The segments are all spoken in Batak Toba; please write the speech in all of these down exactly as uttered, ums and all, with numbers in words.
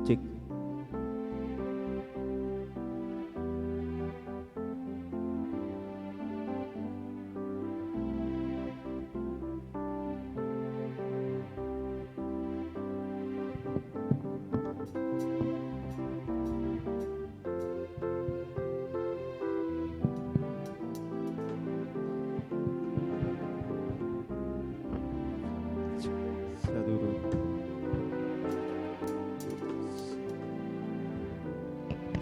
Cek. Satu, dua.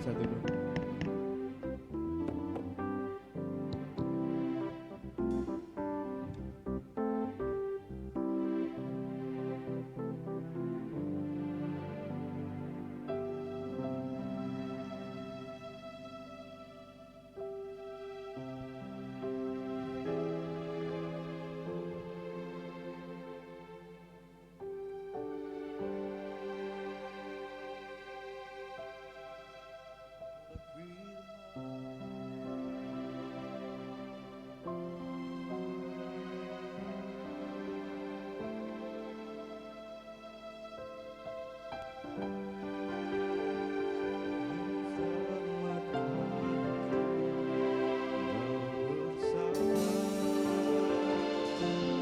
Satu, dua.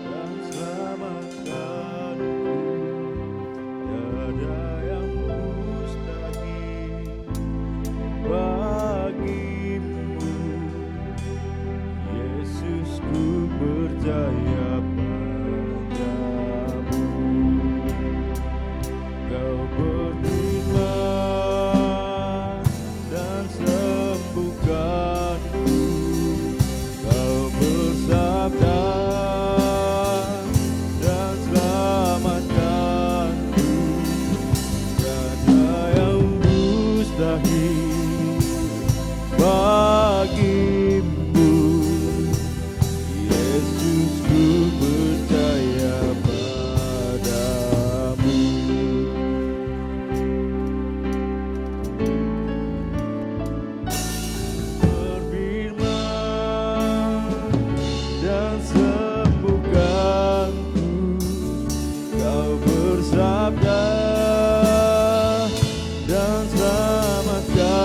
Dan selamatkanku, tiada yang mustahil bagimu. Yesus, ku percaya padamu. Kau berfirman dan sembuhkanku. Kau bersabda dan selamatkanku. Tiada yang mustahil bagimu. Yesus, ku percaya padamu. Berfirman dan sembuhkanku. Kau bersabda dan selamatkan.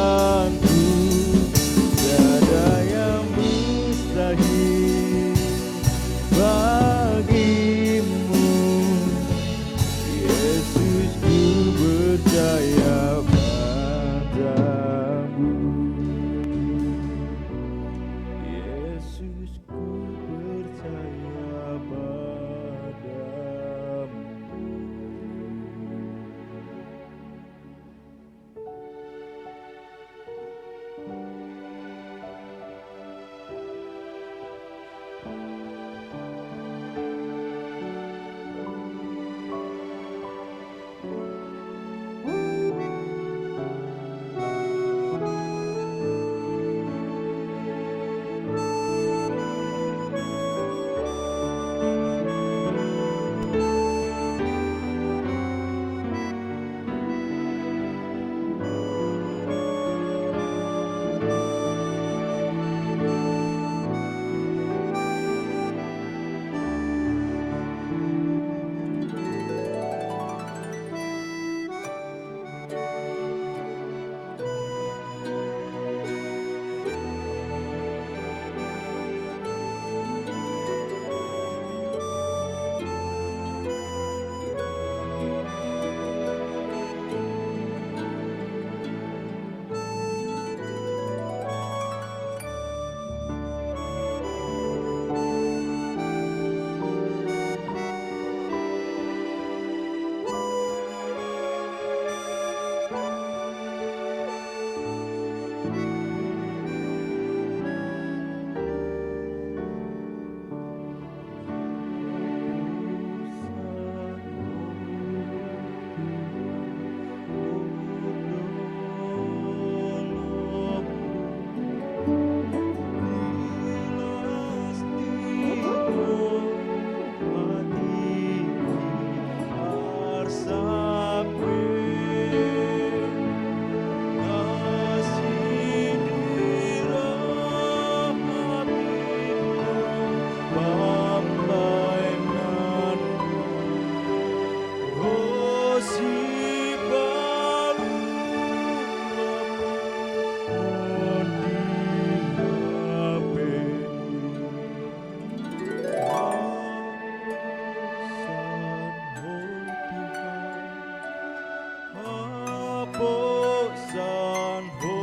Tuhan, ho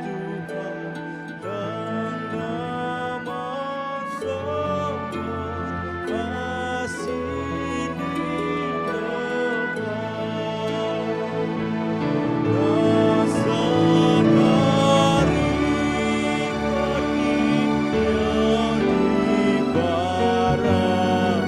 Tuhan, dan nama sangat asing di Tuhan. Dasar dari kaki yang ibarat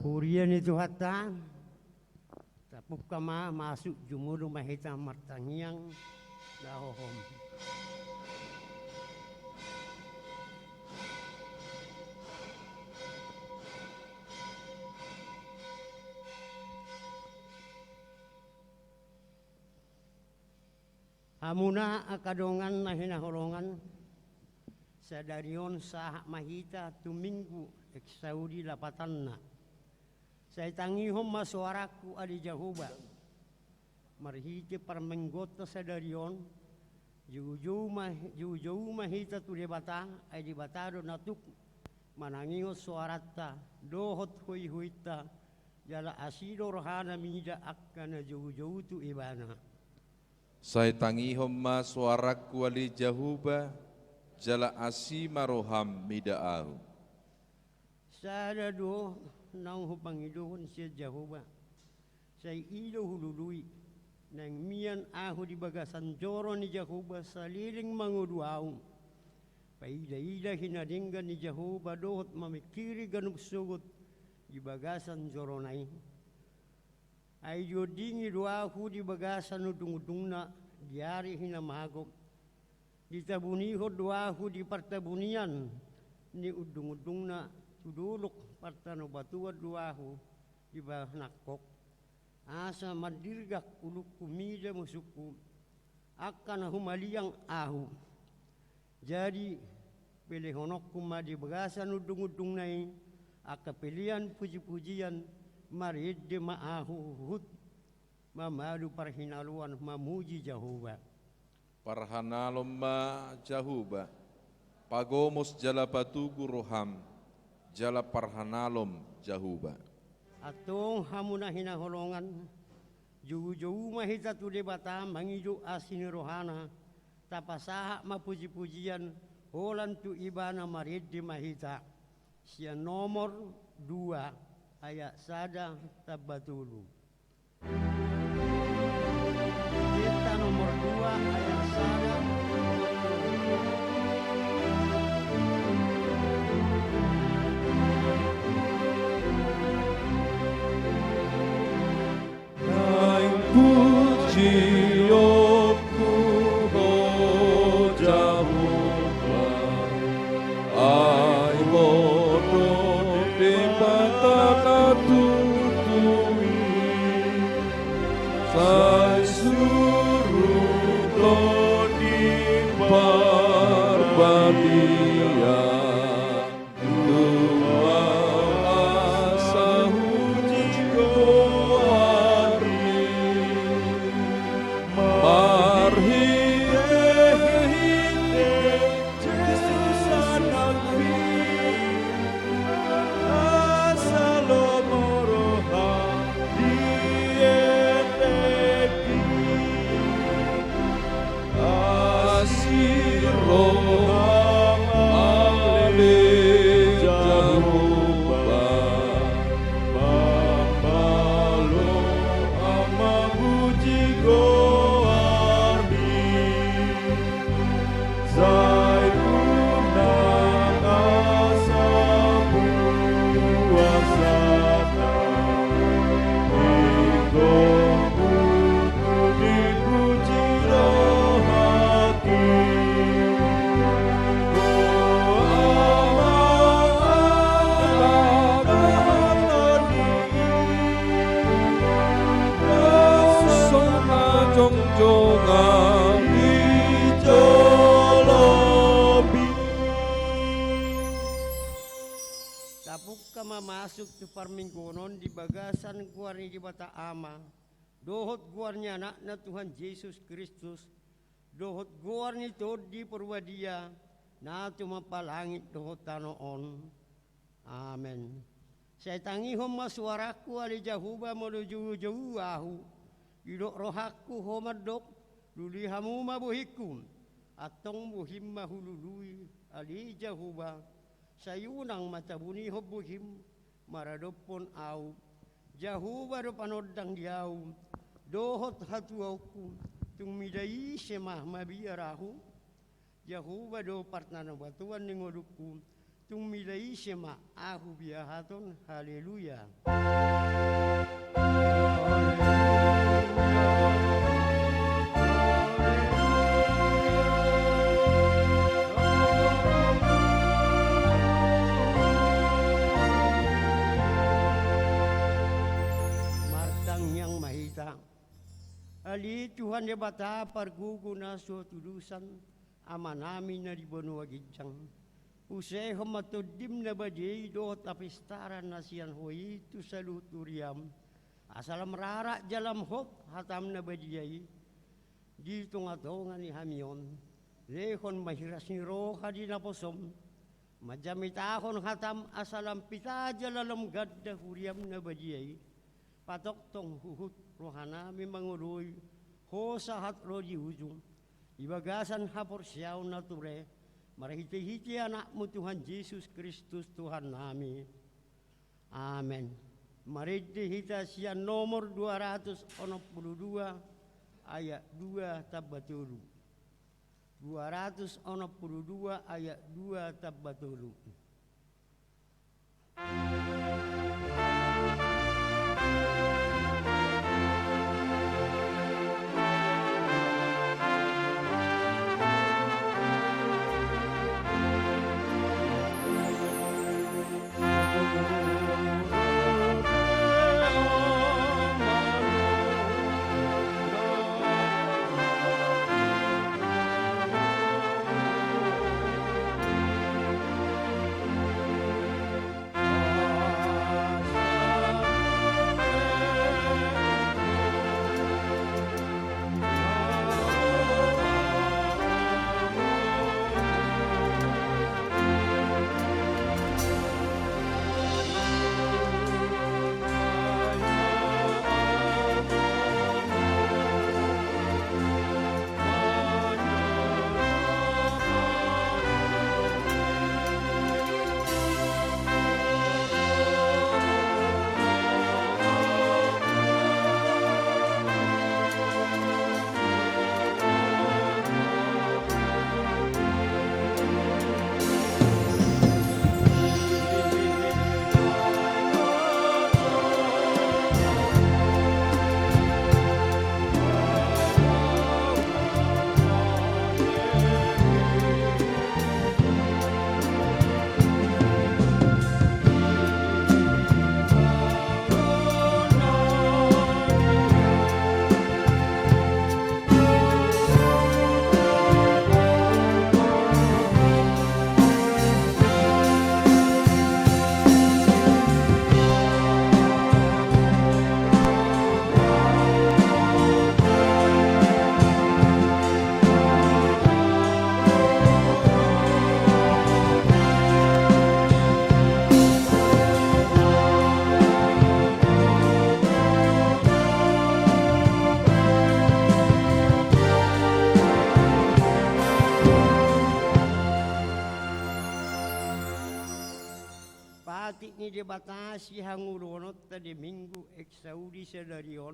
Huria ni Tuhanta, tapungka ma, masuk, jumolo ma hita martangiang. Laho hom. Hamuna angka dongan na hinaholongan, sadari on sahat ma hita tu Minggu Eksaudi lapatanna. Sai tangihon ma soarangku, ale Jahowa. Marhite parmingguonta sadari on, joujou ma, joujou ma hita tu Debata, ai Debata do na tuk manangihon soaranta dohot hoihointa, jala asi do rohana mida angka na joujou tu Ibana. Sai tangihon ma soarangku ale Jahowa, jala asi ma roham mida ahu. Sada do naung hupangidohon sian Jahowa, sai i do hulului, naeng mian ahu di bagasan joro ni Jahowa saleleng mangolu ahu. Paidaida hinadenggan ni Jahowa dohot mamingkiri ganup sogot di bagasan jorona i. Ai diondingi do ahu di bagasan undungundungna di ari hinamago. Ditabunihon do ahu di partabunian ni undungundungna, tu dolok partanobatuan do ahu dibanangkok. Asa mandirgak ulungku mida musungku, angka na humaliang ahu. Jadi, pelehononku ma di bagasan undungundungna i angka pelean pujipujian, marende ma ahu huhut mamalu parhinaloan mamuji Jahowa. Parhanalom ma Jahowa, pagomos jala patogu roham, jala parhanalom Jahowa. Antong hamu na hinaholongan, joujou ma hita tu Debata mangido asi ni rohana, tapasahat ma pujipujian holan tu Ibana marende ma hita. Sian nomor dua ayat sada tamba tolu. Kita nomor dua ayat sada. Naeng pujionku ho Jahowa, ai ho do Debata na tutu i, sai surut do di parbadia. Tua asa hujigoarni, marhitehite Jesus anakmi, asa lomo roham di endengki. Asi roham ale Jahowa, pamalo ama puji goarmi. Sai unang asa puasana, ingkon tutu dipuji rohangki. O Ama, Anak, Roha Tonggi i, dos ma jongjongan di jolomi. Tapungka ma masuk tu parmingguon on di bagasan goar ni Debata Ama, dohot goar ni Anakna Tuhan Jesus Kristus, dohot goar ni Tondi Parbadia, na tumompa langit dohot tano on. Amen. Sai tangihon ma soarangku ale Jahowa molo joujou ahu. Didok rohangku ho mandok, lului hamu ma bohingku. Antong bohim ma hulului ale Jahowa. Sai unang ma tabunihon bohim maradophon ahu. Jahowa do panondang di ahu dohot hatuaonku. Tung mida ise ma mabiar ahu? Jahowa do partanobatuan ni ngolungku, tung mida ise ma ahu biahaton? Haleluya. Martangiang ma hita. Ale Tuhan Debata pargogo na so tudosan, Amanami na di banua ginjang, usehon ma Tondim na badia i dohot hapistaran na sian Ho i tu saluhut huriam, asa lam rarat jala lam hot hatam na badia i di tongatonga ni hami on. Lehon ma hiras ni roha di naposom, manjamitahon hatam asa lam pita jala lam ganda huriam na badia i. Patongtong huhut rohanami mangoloi Ho sahat ro di ujung, di bagasan haporseaon na ture, marhitehite Anakmu Tuhan Jesus Kristus Tuhannami. Amen. Marende hita sian nomor dua ratus onom pulu dua, ayat dua tamba tolu. Dua ratus onom pulu dua, ayat dua tamba tolu. Patik ni Debata sihaholongonta di Minggu Exaudi sadari on,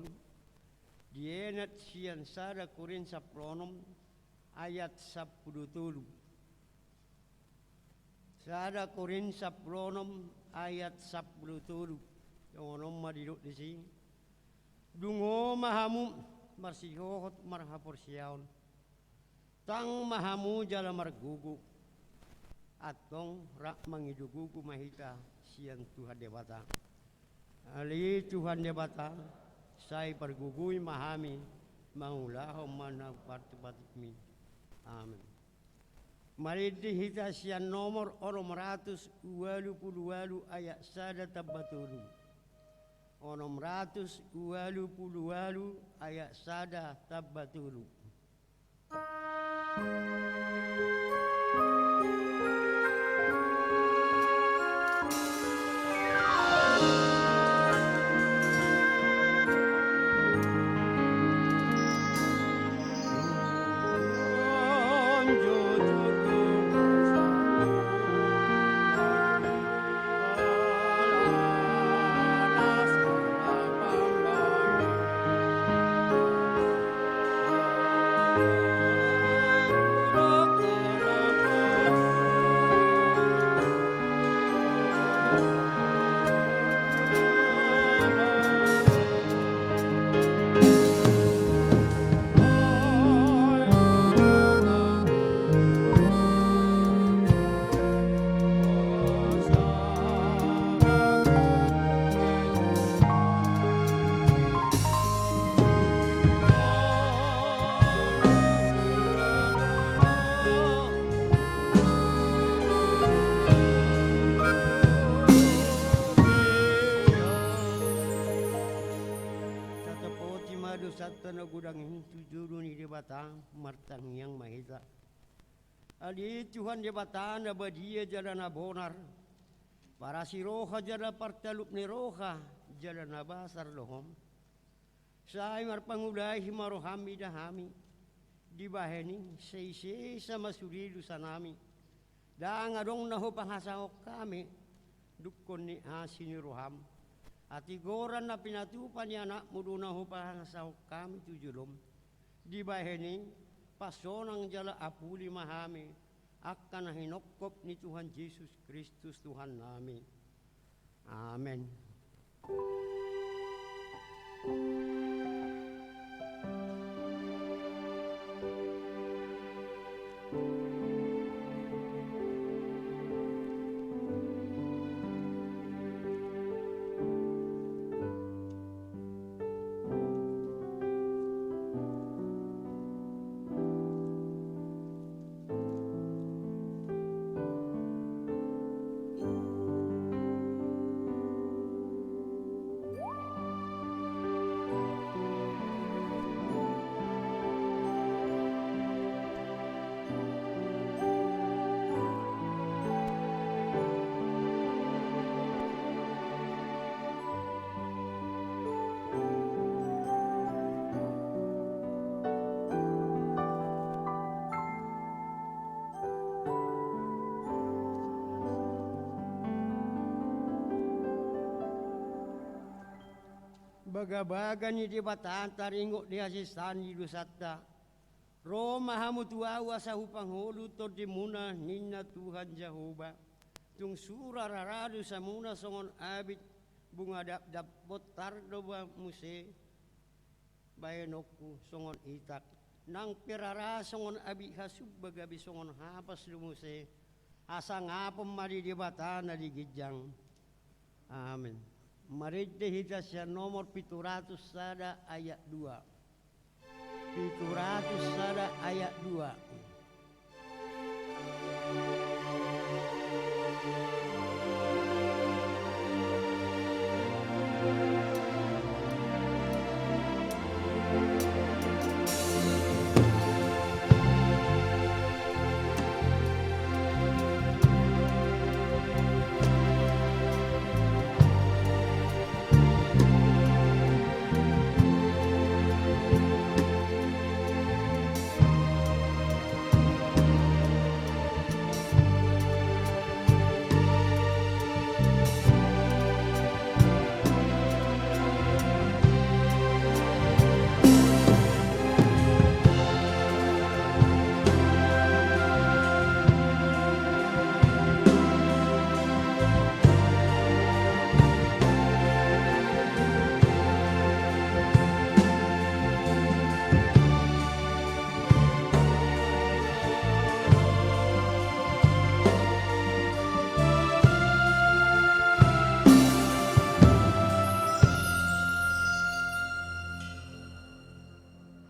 dienet sian sada Korint sampulu onom ayat sampulu tolu. Sada Korint sampulu onom ayat sampulu tolu. Songon on ma didok disi: Dungo ma hamu marsihohot marhaporseaon. Tang ma hamu jala margogo. Antong rap mangido gogo ma hita sian Tuhan Debata. Ale Tuhan Debata, sai pargogoi ma hami, mangulahon ma na partupatikmi. Amen. Marende hita sian nomor onom ratus ualu pulu ualu ayat sada tamba tolu. Onom ratus ualu pulu ualu ayat sada tamba tolu. Tatopoti ma dosanta na godang i tu jolo ni Debata, martangiang ma hita. Ale Tuhan Debata na badia jala na bonar, parasi roha jala partalup ni roha jala na basar do Ho. Sai marpangulahi ma roham mida hami. Dibahen i, sai sesa ma sude dosanami. Ndang adong na hupangasahon hami, dungkon ni asi ni roham. Hatigoran na pinatupa ni Anakmu do na hupangasahon hami tu jolom. Dibahen i, pasonang jala apuli ma hami, angka na hinongkop ni Tuhan Jesus Kristus Tuhannami. Amen. Bagabaga ni Debata taringot di hasesaan ni dosanta. Ro ma hamu tu Ahu asa hupangolu tondimuna, ninna Tuhan Jahowa. Tung sura rara dosamuna songon abit bunga dapdap, bontar do ba muse bahenonku songon itak. Nang pe rara songon abit hasumba gabe songon hapas do muse. Hasangapon ma di Debata na di ginjang. Amen. Marende hita sian nomor pitu ratus sada ayat dua. Pitu ratus sada ayat dua.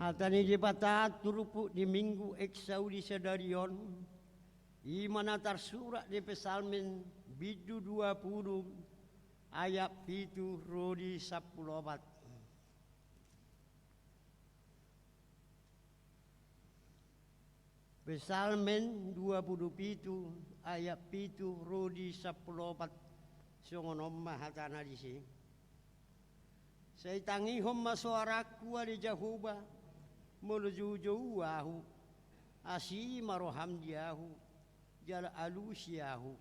Hata ni Debata turpuk di Minggu Exaudi sadari on, i ma na tarsurat di Psalmen bindu dua pulu ayat pitu ro di sampulu opat. Psalmen dua pulu pitu ayat pitu ro di sampulu opat, songon on ma hatana disi. Sai tangihon ma soarangku ale Jahowa, molo joujou ahu, asi ma roham di ahu, jala alusi ahu.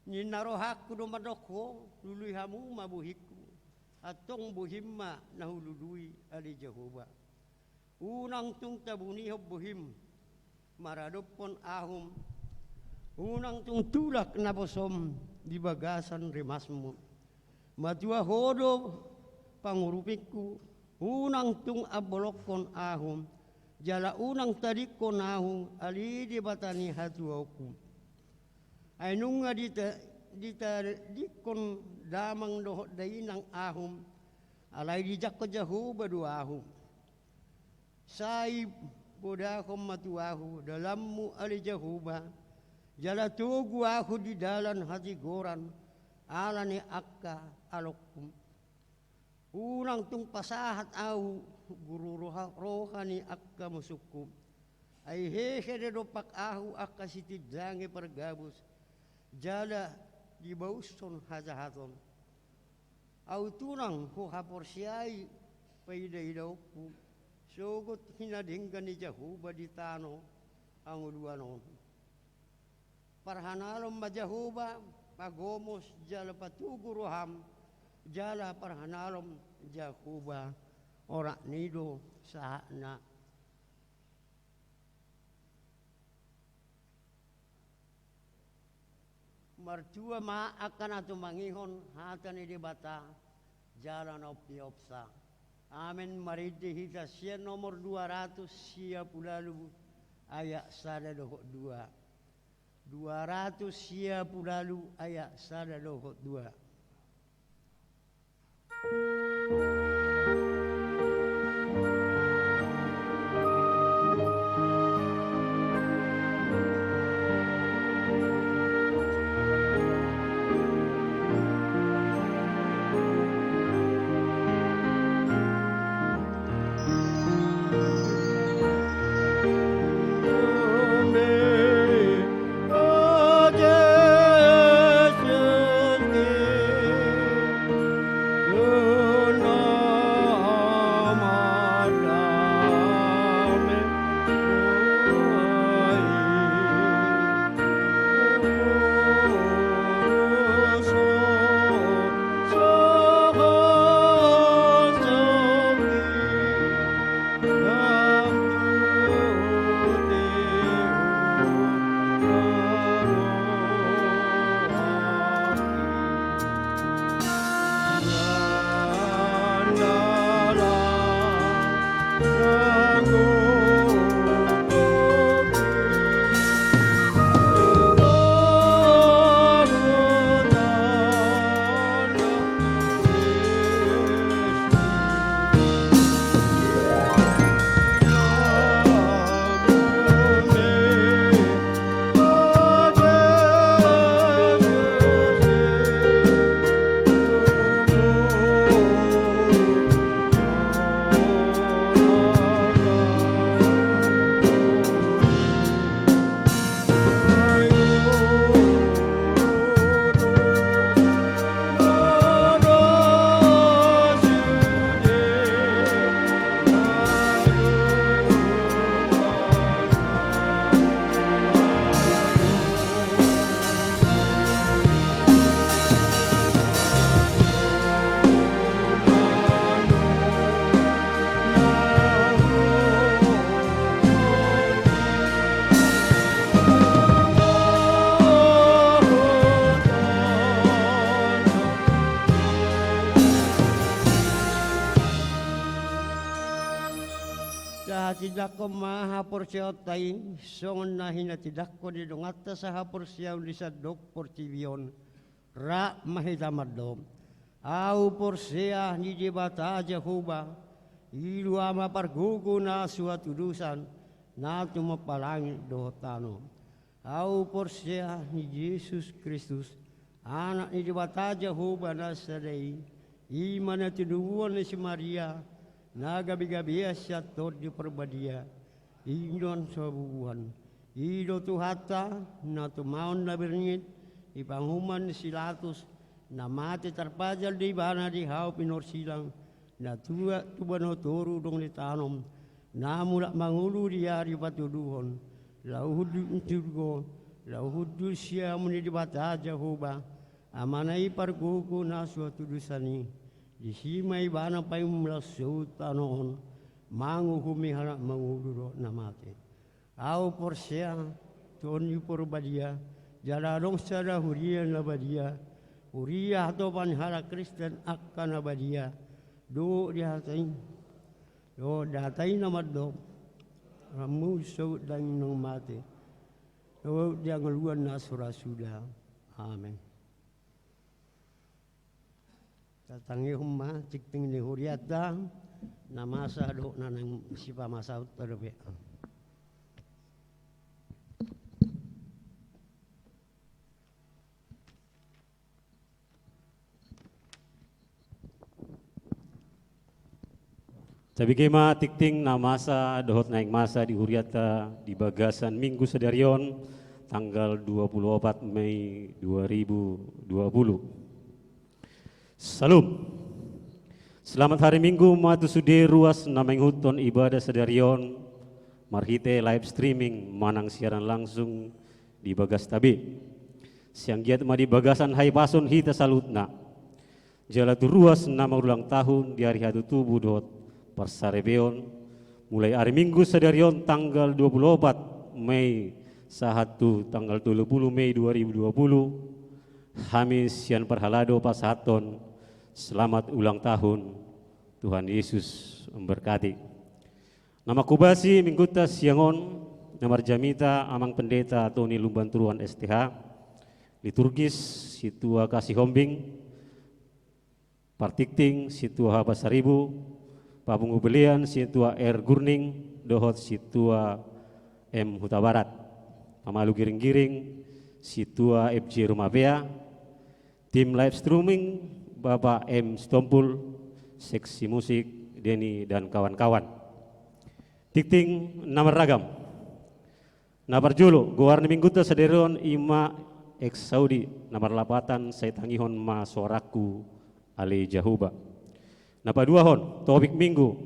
Ninna rohangku do mandok ho, lului hamu ma bohingku. Antong bohim ma na hulului ale Jahowa. Unang tung tabunihon bohim maradophon ahu, unang tung tulak naposom di bagasan rimasmu. Matua ho do pangurupingku, unang tung ambolonghon ahu, jala unang tadingkon ahu ale Debata ni hatuaonku. Ai nunga dita-, ditadingkon damang dohot dainang ahu, alai dijangkon Jahowa do ahu. Sai podahon ma tu ahu dalanmu ale Jahowa, jala togu ahu di dalan hatigoran ala ni angka alongku. Unang tung pasahat ahu guru roha, roha ni angka musungku. Ai hehe do dompak ahu angka sitindangi pargabus, jala dibaushon hajahaton. Aut unang huhaporseai Paida-idaonku, sogot hinadenggan ni Jahowa di tano hangoluan on. Parhanalon ma Jahowa, pagomos jala patogu roham, jala parhanalon Jahowa, oratna i do sahatna. Martua ma angka na tumangihon hata ni Debata, jala na umpeopsa. Amen. Marende hita sian nomor dua ratus sia pulu ualu ayat sada dohot dua. Dua ratus sia pulu ualu ayat sada dohot dua. Tahatindangkon ma haporseaonta i, songon na hinatindangkon ni donganta sahaporseaon di sandok portibi on, rap ma hita mandok. Ahu porsea ni Debata Jahowa, i do Ama pargogo na so hatudosan, na tumompa langit dohot tano. Ahu porsea ni Jesus Kristus, Anak ni Debata Jahowa na sada i, i ma na tinubuan ni si Maria, na gabegabean sian Tondi Parbadia, i do na so habubuhan. I do Tuhanta, na tumaon na bernit, di panguhuman ni si Latus, na mate tarpajal do ibana di hau pinorsilang, na tuat tu banua toru dung ditanom, na mulak mangolu di ari patoluhon, laho hundul tu surgo, laho hundul siamun ni Debata Jahowa, Amana i pargogo na so hatudosan i, disi ma ibana paimum laho sohot tano on, manguhumi halak mangolu dohot na mate. Ahu porsea, Tondi Parbadia, jala adong sada huria na badia, huria hatopan halak Kristen angka na badia, dohot di hata i, dohot di hata i na mandok, rambu sohot daging naung mate, dohot di hangoluan na so ra suda. Amen. Tatangihon ma tingting ni hurianta, na masa dohot na naeng sipamasaonta dope. Tabege ma tingting na masa dohot naeng masa di hurianta di bagasan Minggu sadari on, tanggal dua puluh opat Mei dua ribu dua puluh. Syalom. Selamat hari Minggu ma tu sude ruas na mangihuthon ibadah sadari on marhite live streaming manang siaran langsung di bagasta be. Sai anggiat ma di bagasan hahipason hita saluhutna. Jala tu ruas na marulang tahun di ari hatutubu dohot parsaripeon, mulai ari Minggu sadari on tanggal dua puluh opat Mei sahat tu tanggal tolu puluh Mei dua ribu dua puluh, hami sian parhalado pasahathon selamat ulang tahun, Tuhan Yesus memberkati. Na manghobasi Minggunta siang on, na marjamita Amang Pendeta Tony Lumban Turuan S T H, liturgis Sintua Kasihombing, partingting Sintua Hapasaribu, papungu pelean Sintua R Gurning, dohot Sintua M Hutabarat. Pamalu giring-giring Sintua F J Rumapea, tim live streaming Bapak M Sitompul, seksi musik Denny dan kawan-kawan. Tingting na marragam. Na parjolo, goar ni Minggunta sadari on i ma Exaudi, na marlapatan Sai tangihon ma soarangku ale Jahowa. Na paduahon, topik Minggu,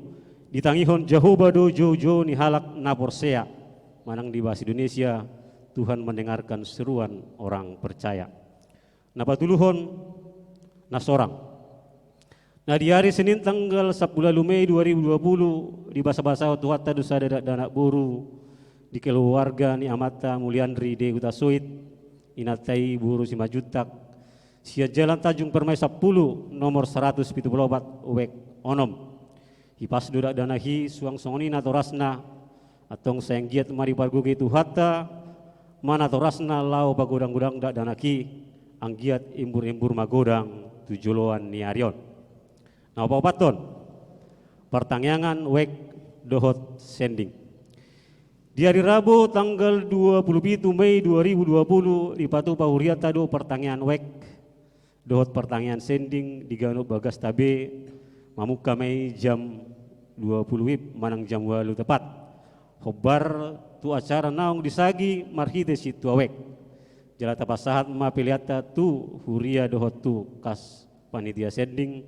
ditangihon Jahowa do joujou ni halak na porsea, manang di bahasa Indonesia, Tuhan mendengarkan seruan orang percaya. Na patoluhon, na sorang. Na di ari Senin tanggal sampulu ualu Mei dua ribu dua puluh, dibasabasahon Tuhanta do sada dakdanak boru di keluarga ni amanta Muliandri de Hutasoit, inanta i boru Simanjuntak, sian Jalan Tanjung Permai sampulu, nomor saratus pitu pulu opat, wek onom. Hipas do dakdanak i suang songon i natorasna, antong sai anggiat ma dipargogoi Tuhanta ma natorasna laho pagodang-godang dakdanak i, anggiat imbur-imbur magodang tu joloan ni ari on. Na paopathon, partangiangan wek dohot sending. Di ari Rabu tanggal dua puluh pitu Mei dua ribu dua puluh, dipatupa hurianta do partangiangan wek dohot partangiangan sending di ganup bagasta be, mamungka ma i jam dua puluh wib manang jam ualu tepat. Hombar tu acara naung disagi marhite sintua wek. Jala tapasahat ma peleanta tu huria dohot tu kas panitia sending,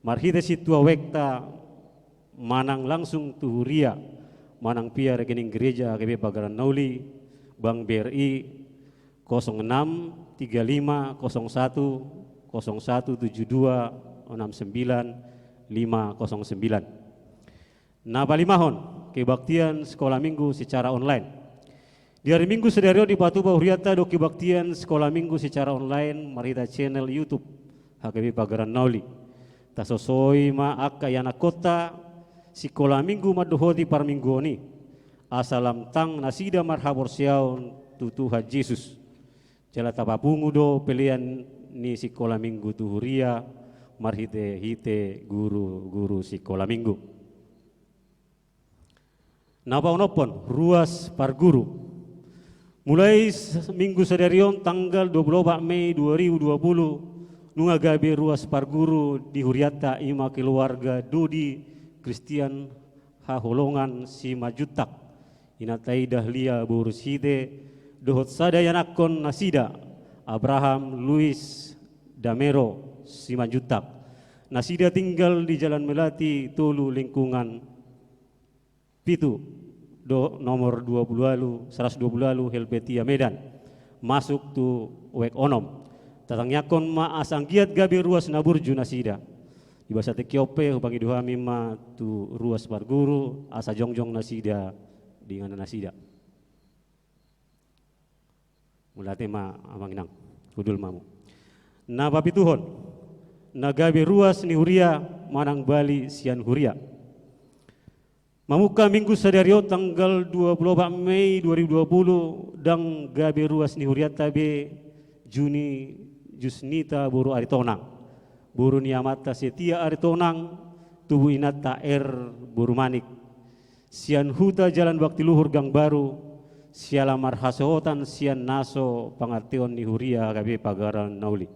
marhite sintua wekta manang langsung tu huria, manang via rekening gereja H K B Pagaran Nauli, Bank B R I, kosong enam tiga lima kosong satu kosong satu tujuh dua enam sembilan lima kosong sembilan. Na palimahon, kebaktian sekolah minggu secara online. Di ari Minggu sadari on dipatupa hurianta do kebaktian sekolah minggu secara online marhite channel YouTube H K B Pagaran Nauli. Tasosoi ma angka ianakhonta sikola minggu mandohoti parmingguon i, asa lam tang nasida marhaporseaon tu Tuhan Jesus. Jala tapapungu do pelean ni sikola minggu tu huria marhite-hite guru-guru sikola minggu. Na paonomhon, ruas parguru. Mulai s-, Minggu sadari on tanggal dua puluh opat Mei dua ribu dua puluh, nunga gabe ruas parguru di hurianta, i ma keluarga Dodi Kristian Haholongan Simanjuntak, inanta i Dahlia boru Sihite, dohot sada ianakhon nasida, Abraham Luis Damero Simanjuntak. Nasida tinggal di Jalan Melati tolu, lingkungan pitu do nomor dua puluh ualu, saratus dua puluh ualu, Helvetia, Medan, masuk tu wek onom. Tatangiangkon ma asa anggiat gabe ruas na burju nasida. Di basa tingki on pe hupangido hami ma tu ruas parguru asa jongjong nasida di inganan nasida. Mauliate ma amang inang, hundul ma hamu. Na papituhon, na gabe ruas ni huria manang bali sian huria. Mamungka Minggu sadari on tanggal dua puluh opat Mei dua ribu dua puluh, ndang gabe ruas ni hurianta be Juni Jusnita boru Aritonang, boru ni amanta Setia Aritonang, tubu inanta R boru Manik, sian huta Jalan Bakti Luhur Gang Baru, siala marhasohotan sian na so pangarteon ni huria H K B Pagaran Nauli.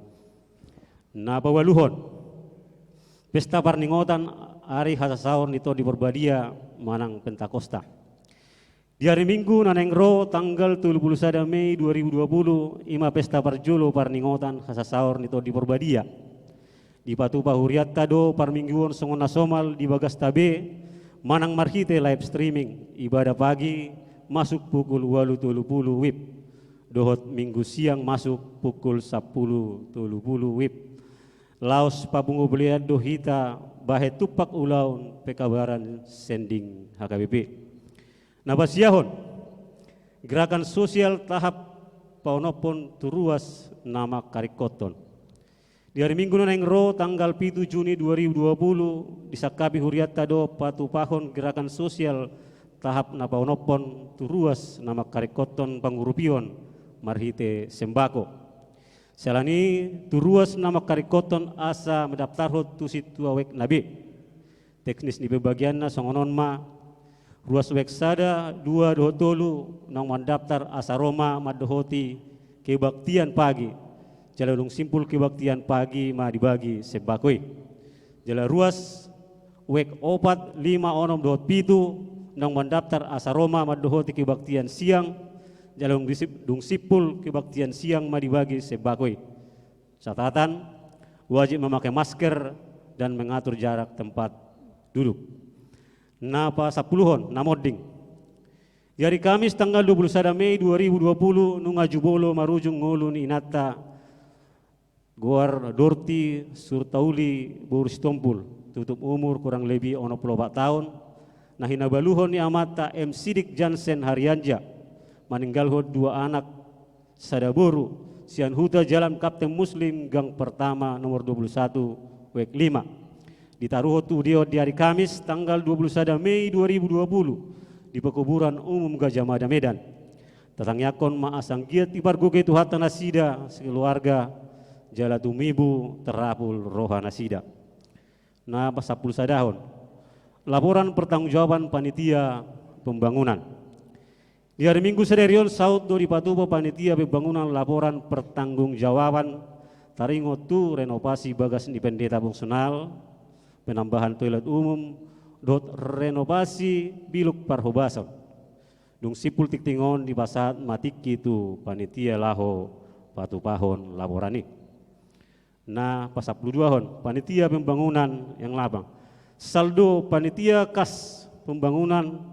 Na paualuhon, pesta parningotan ari hasasaor ni Tondi Porbadia manang Pentakosta. Di ari Minggu na naeng ro tanggal tolu puluh sada Mei dua ribu dua puluh, i ma pesta parjolo parningotan hasasaor ni Tondi Porbadia. Dipatupa hurianta do parmingguon songon na somal di bagasta be, manang marhite live streaming, ibadah pagi masuk pukul ualu tolu pulu wib, dohot minggu siang masuk pukul sampulu tolu pulu wib. Laos papungu belean do hita bahen tumpak ulaon pekabaran sending H K B P. Na pasiahon, gerakan sosial tahap paonomhon tu ruas na mangkaringkothon. Di ari Minggu na naeng ro tanggal pitu Juni dua ribu dua pulu, disangkapi hurianta do patupahon gerakan sosial tahap na paonomhon tu ruas na mangkaringkothon pangurupion marhite sembako. Siala ni i tu ruas na mangkaringkothon asa mandaptarhon tu sintua wek na be. Teknis ni pembagianna songon on ma: ruas wek sada, dua dohot tolu naung mandaptar asa ro ma mandohoti kebaktian pagi, jala dung simpul kebaktian pagi ma dibagi sembako i. Jala ruas wek opat, lima, onom dohot pitu naung mandaptar asa ro ma mandohoti kebaktian siang, jala dung disip-, dung simpul kebaktian siang ma dibagi sembako i. Catatan: wajib memakai masker dan mengatur jarak tempat duduk. Na pasampuluhon, na monding. Di ari Kamis tanggal dua puluh sada Mei dua ribu dua puluh, nunga jumolo marujung ngolu ni inanta, goar Dorti Surtauli boru Sitompul, tutup umur kurang lebih onom pulu opat taon, na hinabaluhon ni amanta M Sidik Jansen Harianja, maninggalhon dua anak sada boru, sian Huta Jalan Kapten Muslim, Gang Pertama, nomor dua puluh satu, wek lima. Ditaruhon tu udeon di ari Kamis tanggal dua puluh sada Mei dua ribu dua puluh, di pekuburan umum Gajah Mada, Medan. Tatangiangkon ma asa anggiat dipargogoi Tuhanta nasida sekeluarga, jala tumibu tarapul roha nasida. Na pasampulusadahon, laporan pertanggungjawaban panitia pembangunan. Di ari Minggu sadari on saut do dipatupa panitia pembangunan laporan pertanggungjawaban taringot tu renovasi bagas ni pendeta fungsional, penambahan toilet umum, dohot renovasi biluk parhobason. Dung simpul tingting on dipasahat ma tingki tu panitia laho patupahon laporan i. Na pasampuluduahon, panitia pembangunan yang lama. Saldo panitia kas pembangunan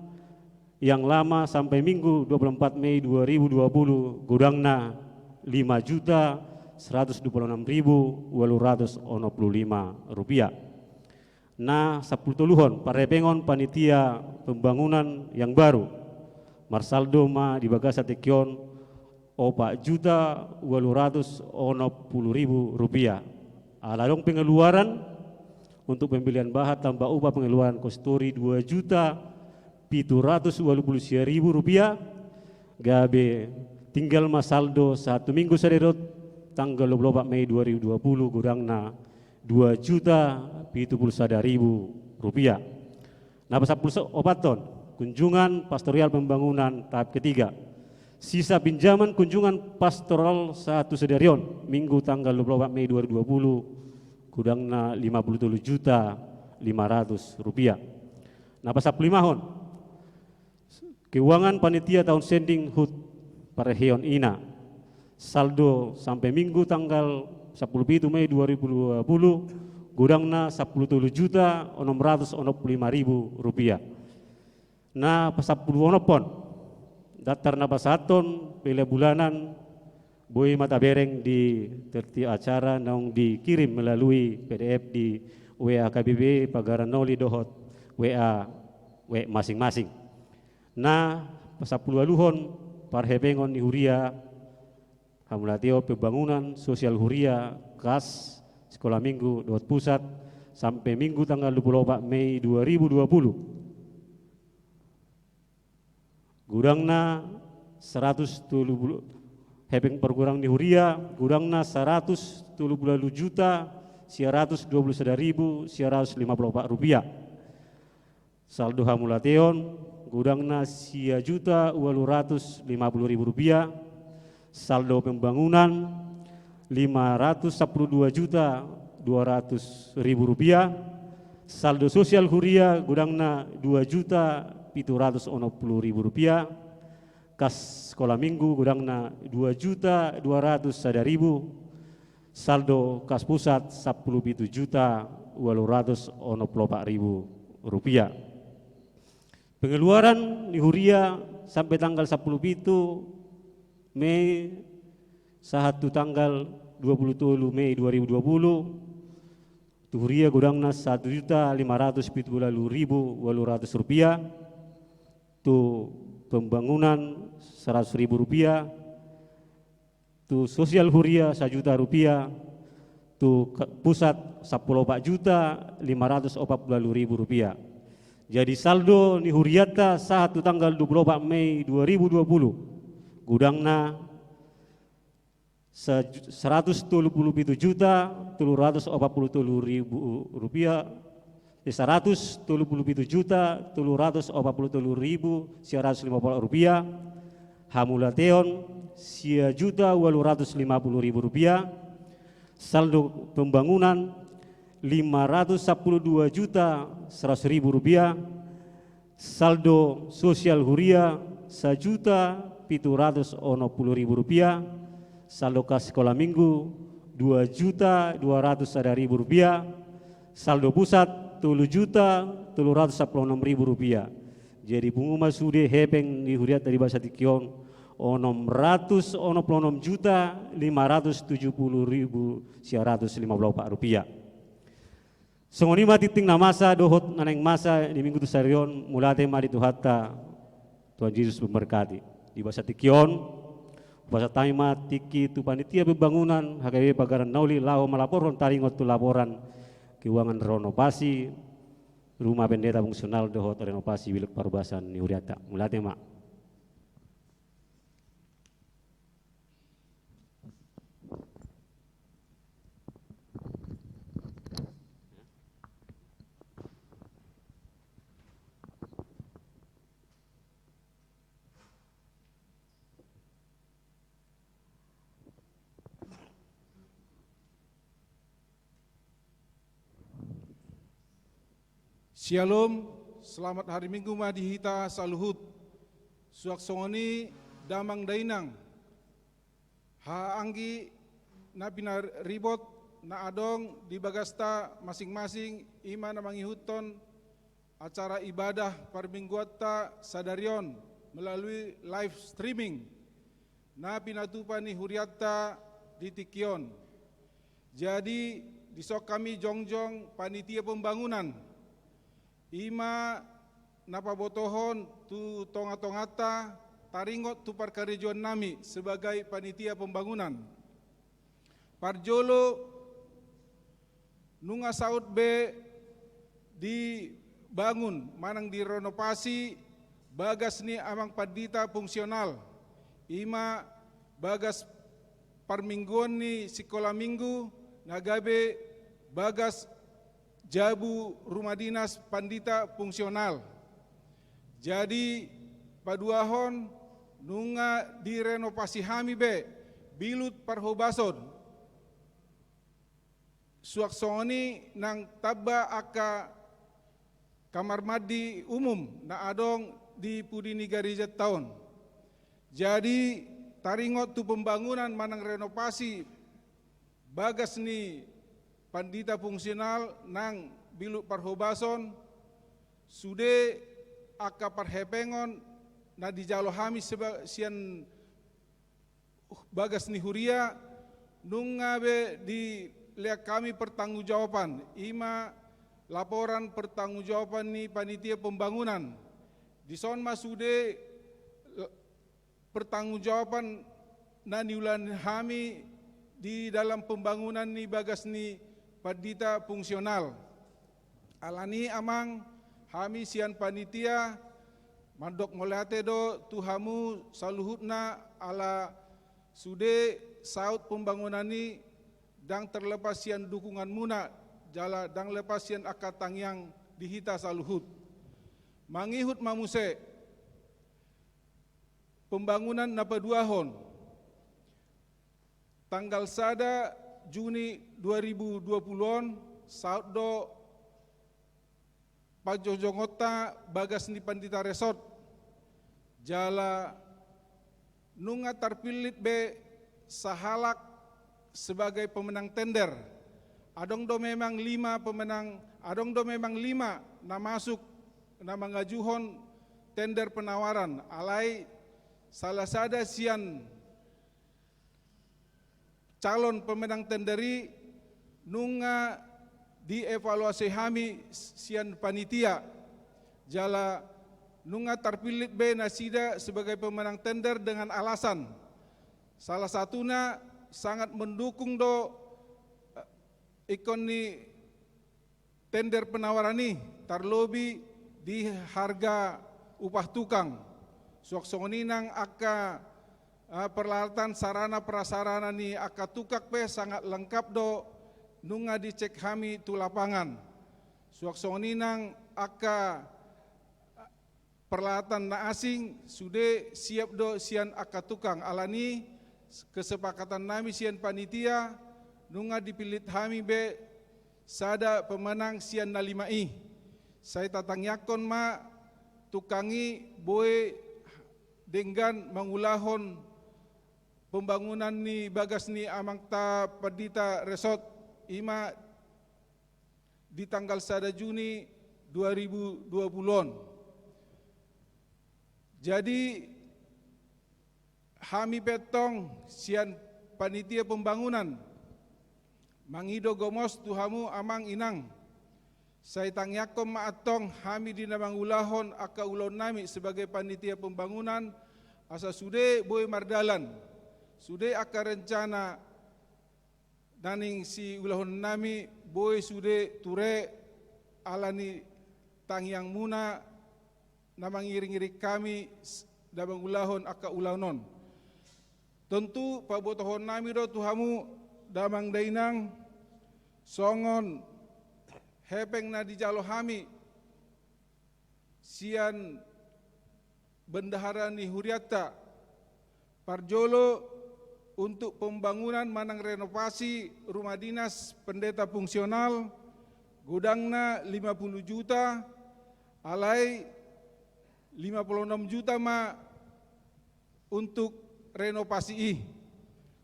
yang lama sampai Minggu dua puluh empat Mei dua ribu dua puluh, godangna lima juta seratus dua puluh enam ribu walu ratus onom puluh lima rupiah. Na sampulutoluhon, parhepengon panitia pembangunan yang baru. Marsaldo ma di bagasan tingki on opat juta walu ratus onom puluh ribu rupiah. Ala adong pengeluaran untuk pembelian bahan tambah upah pengeluaran konsistori dua juta pitu ratus walu pulu sia ribu rupiah, gabe tinggal ma saldo sahat tu Minggu sadari on tanggal dua puluh opat Mei dua ribu dua puluh, godangna dua juta pitu pulu sada ribu rupiah. Na pasampuluopathon, kunjungan pastorial pembangunan tahap ketiga. Sisa pinjaman kunjungan pastoral sahat tu sadari on, Minggu tanggal dua puluh opat Mei dua ribu dua puluh, godangna lima puluh tolu juta lima ratus rupiah. Na pasampululimahon, keuangan panitia taon sending HUT parheheon ina. Saldo sampai Minggu tanggal sampulu pitu Mei dua ribu dua puluh, godangna sampulu tolu juta onom ratus onom pulu lima ribu rupiah. Na pasampuluonomhon, daftar na pasahathon pelean bulanan boi ma tabereng di tertib acara naung dikirim melalui P D F di W A K B B Pagaranoli dohot W A web masing-masing. Na pasampuluualuhon, parhepengon ni huria hamauliateon pembangunan sosial huria, kas, sekolah minggu dohot pusat, sampai Minggu tanggal dua puluh opat Mei dua ribu dua puluh. Godangna saratus tolu pulu, hepeng pargurang ni huria, godangna saratus tolu pulu ualu juta sia ratus dua pulu sada ribu sia ratus lima pulu opat rupiah. Saldo hamauliateon, godangna sia juta ualu ratus lima pulu ribu rupiah. Saldo pembangunan, lima ratus sampulu dua juta dua ratus ribu rupiah. Saldo sosial huria, godangna dua juta pitu ratus onom pulu ribu rupiah. Kas sekolah minggu, godangna dua juta dua ratus sada ribu. Saldo kas pusat sampulu pitu juta ualu ratus onom pulu opat ribu rupiah. Pengeluaran ni huria sampe tanggal sampulu pitu Mei sahat tu tanggal dua pulu tolu Mei dua ribu dua pulu, tu huria godangna satu juta lima ratus pitu pulu ualu ribu ualu ratus rupiah, tu pembangunan seratus ribu rupiah, tu sosial huria sajuta rupiah, tu ke-, pusat sampulu opat juta lima ratus opat pulu ualu ribu rupiah. Jadi saldo ni hurianta sahat tu tanggal dua pulu opat Mei dua ribu dua pulu, godangna sa-, seratus tolu pulu pitu juta tolu ratus opat pulu tolu ribu rupiah, eh, seratus tolu pulu pitu juta tolu ratus opat pulu tolu ribu sia ratus lima pulu rupiah, hamauliateon sia juta ualu ratus lima pulu ribu rupiah, saldo pembangunan lima ratus sampulu dua juta seratus ribu rupiah, saldo sosial huria sajuta pitu ratus onom pulu ribu rupiah, saldo kas sikola minggu dua juta dua ratus sada ribu rupiah, saldo pusat tolu juta tolu ratus sampulu onom ribu rupiah. Jadi pungu ma sude hepeng ni hurianta di bagasan tingki on, onom ratus onom pulu onom juta lima ratus tujuh pulu ribu sia ratus lima pulu opat rupiah. Songon i ma tingting na masa dohot na naeng masa di minggu tu sadari on. Mauliate ma di Tuhanta, Tuhan Jesus memberkati. Di bagasan tingki on, hupasahat hami ma tingki tu panitia pembangunan H K B Pagaran na Uli laho malaporhon taringot tu laporan keuangan renovasi rumah pendeta fungsional dohot renovasi bilik parhobasan ni hurianta. Mauliate ma. Syalom, selamat hari Minggu ma di hita saluhut. Suang songon i damang dainang, haha anggi na pinaribot na adong di bagasta masing-masing, i ma na mangihuthon acara ibadah parmingguanta sadari on melalui live streaming na pinatupa ni hurianta di tingki on. Jadi, dison hami jongjong panitia pembangunan, i ma na pabotohon tu tonga-tonganta taringot tu parkarejoan nami sebagai panitia pembangunan. Parjolo, nunga saut be dibangun manang direnovasi bagas ni amang pandita fungsional, i ma bagas parmingguon ni sikola minggu, na gabe bagas jabu rumah dinas pandita fungsional. Jadi, paduahon, nunga direnovasi hami be bilut parhobason. Suang songon i nang tamba angka kamar mandi umum na adong di pudi ni garejanta on. Jadi, taringot tu pembangunan manang renovasi bagas ni pandita fungsional nang bilut parhobason, sude angka parhepengon na dijalo hami seba-, sian bagas ni huria, nunga be dilean hami pertanggungjawaban, i ma laporan pertanggungjawaban ni panitia pembangunan. Dison ma sude pertanggungjawaban na niula hami di dalam pembangunan ni bagas ni pandita fungsional. Alani i amang, hami sian panitia mandok mauliate do tu hamu saluhutna ala sude saut pembangunan i ndang terlepas sian dukunganmuna jala ndang lepas sian angka tangiang di hita saluhut. Mangihut ma muse. Pembangunan na paduahon. Tanggal sada Juni dua ribu dua pulu on, saut do panjongjongonta bagas ni pandita resort. Jala nunga tarpillit be sahalak sebagai pemenang tender. Adong do memang lima pemenang, adong do memang lima na masuk, na mangajuhon tender penawaran, alai salah sada sian calon pemenang tender i nunga dievaluasi hami sian panitia, jala nunga tarpillit be nasida sebagai pemenang tender dengan alasan, salah satuna, sangat mendukung do, eh, ingkon ni tender penawaran i, tarlobi di harga upah tukang. Suang songon i nang angka, eh, peralatan, sarana prasarana ni angka tukang pe sangat lengkap do, nunga dicek hami tu lapangan. Suang songon i nang angka peralatan na asing, sude siap do sian angka tukang. Alani kesepakatan nami sian panitia, nunga dipillit hami be sada pemenang sian na lima i. Sai tatangiangkon ma tukang i boi denggan mangulahon pembangunan ni bagas ni amanta Pandita Resort, i ma di tanggal sada Juni dua ribu dua puluh on. Jadi, hami pe tong sian panitia pembangunan mangido gomos tu hamu amang inang. Sai tangiangkon ma antong hami di na mangulahon angka ulaon nami sebagai panitia pembangunan, asa sude boi mardalan, sude angka rencana na naeng siulahon nami boi sude ture, alani tangiangmuna na mangiring-iring hami s-, na mangulahon angka ulaon on. Tontu pabotohon nami do tu hamu damang dainang, songon hepeng na dijalo hami sian bendahara ni hurianta. Parjolo, untuk pembangunan manang renovasi rumah dinas pendeta fungsional, godangna lima puluh juta, alai lima puluh enam juta ma untuk renovasi i.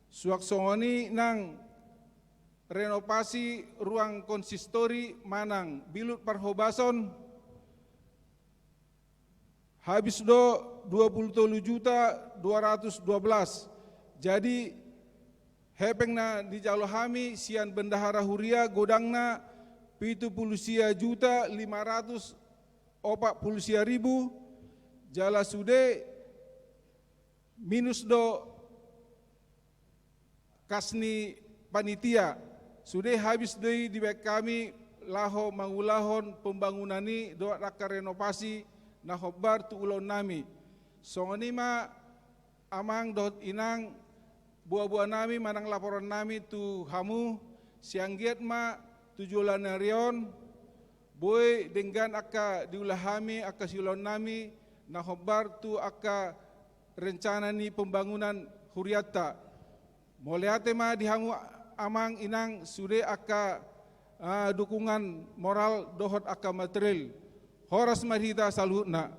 Suang songon i nang renovasi ruang konsistori manang bilut parhobason, habis do dua puluh tolu juta dua ratus dua belas. Jadi, hepeng na dijalo hami sian bendahara huria godangna pitu puluh sia juta lima ratus opat puluh sia ribu, jala sude minus do kas ni panitia. Sude habis do i dibaen hami laho mangulahon pembangunan i dohot angka renovasi na hombar tu ulaon nami. Songon i ma amang dohot inang, boa-boa nami manang laporan nami tu hamu, sai anggiat ma tu joloan ni ari on, boi denggan angka diula hami, angka siulaon nami, na hombar tu angka rencana ni pembangunan hurianta. Mauliate ma di hamu amang inang sude angka, ah, dukungan moral dohot angka material. Horas ma di hita saluhutna.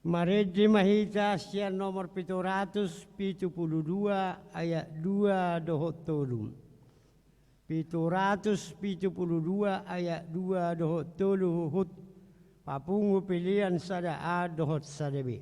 Marende ma hita sian nomor pitu ratus pitu pulu dua ayat dua dohot tolu. Pitu ratus pitu pulu dua ayat dua dohot tolu huhut papungu pelean sada A dohot sada B.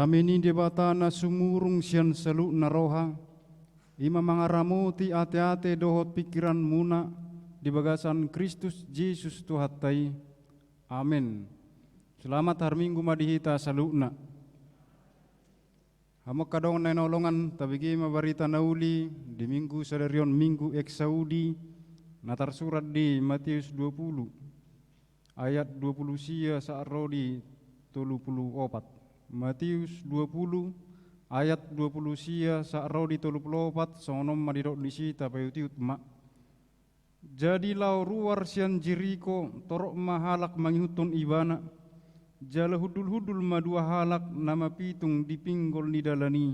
Dame ni Debata na sumurung sian saluhutna roha, i ma mangaramoti ateate dohot pingkiranmuna di bagasan Kristus Jesus Tuhanta i. Amen. Selamat hari Minggu ma di hita saluhutna. Hamu angka dongan na hinaholongan, tabege ma barita na uli di Minggu sadari on, Minggu Exaudi, na tarsurat di Matius dua pulu ayat dua pulu sia sahat ro di tolu pulu opat. Matius dua pulu ayat dua pulu sia sahat ro di tolu pulu opat, songon on ma didok disi, tapaihutihut ma. Jadi laho ruar sian Jeriko, torop ma halak mangihuthon Ibana. Jala hundulhundul ma dua halak na mapitung di pinggol ni dalan i.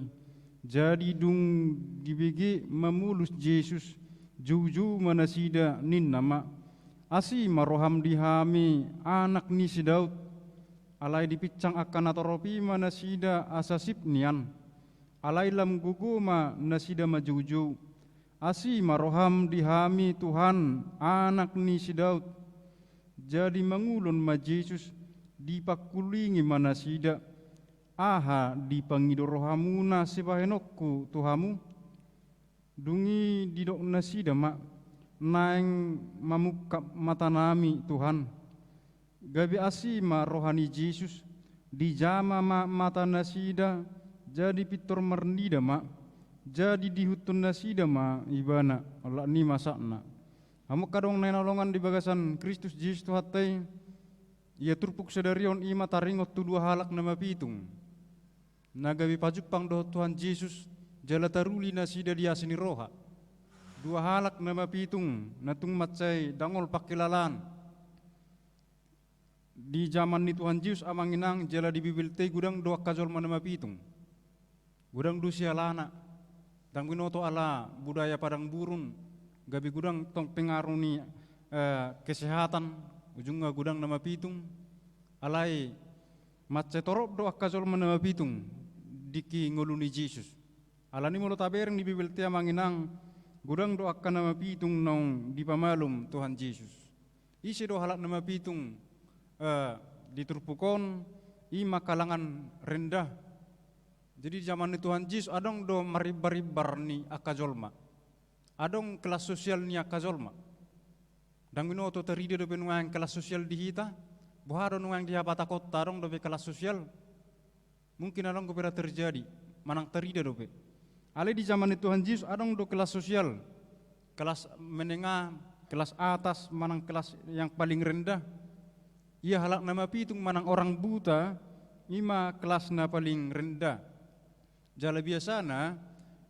Jadi dung dibege mamolus Jesus, joujou ma nasida, ninna ma: Asi ma roham di hami, anak ni si Daud. Alai dipinsang angka na torop i ma nasida asa sip nian. Alai lam gogo ma nasida manjoujou: Asi ma roham di hami, Tuhan, anak ni si Daud. Jadi mangulon ma Jesus, dipangkulingi ma nasida: Aha dipangido rohamuna sibahenonku tu hamu? Dung i didok nasida ma: Naeng mamungkap matanami, Tuhan. Gabe asi ma roha ni Jesus, dijama ma mata nasida, jadi pintor marnida ma, jadi diihuthon nasida ma Ibana, olat ni ma sahatna. Hamu angka dongan na hinaholongan di bagasan Kristus Jesus Tuhanta i, ia turpuk sadari on i ma taringot tu dua halak na mapitung, na gabe pajumpang dohot Tuhan Jesus, jala taruli nasida di asi ni roha. Dua halak na mapitung, na tung mansai dangol pangkilalaan. Di jaman ni Tuhan Jesus, amang inang, jala di Bibelta i godang do angka jolma na mapitung. Godang do sialana. Ndang binoto ala budaya padang gurun, gabe godang tong pengaruh ni, eh, kesehatan, ujungna godang na mapitung. Alai mansai torop do angka jolma na mapitung dingki ngolu ni Jesus. Alani molo tabereng di Bibelta i, amang inang, godang do angka na mapitung naung dipamalum Tuhan Jesus. Ise do halak na mapitung, eh, di turpuk on? I ma kalangan rendah. Jadi, di jaman ni Tuhan Jesus adong do marimbarimbar ni angka jolma. Adong kelas sosial ni angka jolma. Ndang binoto tarida dope nuaeng kelas sosial di hita. Boha do nuaeng di habatahonta adong dope kelas sosial? Mungkin adong dope ra terjadi, manang tarida dope. Alai di jaman ni Tuhan Jesus adong do kelas sosial, kelas menengah, kelas atas, manang kelas yang paling rendah. Ia halak na mapitung manang orang buta, i ma kelas na paling rendah. Jala biasana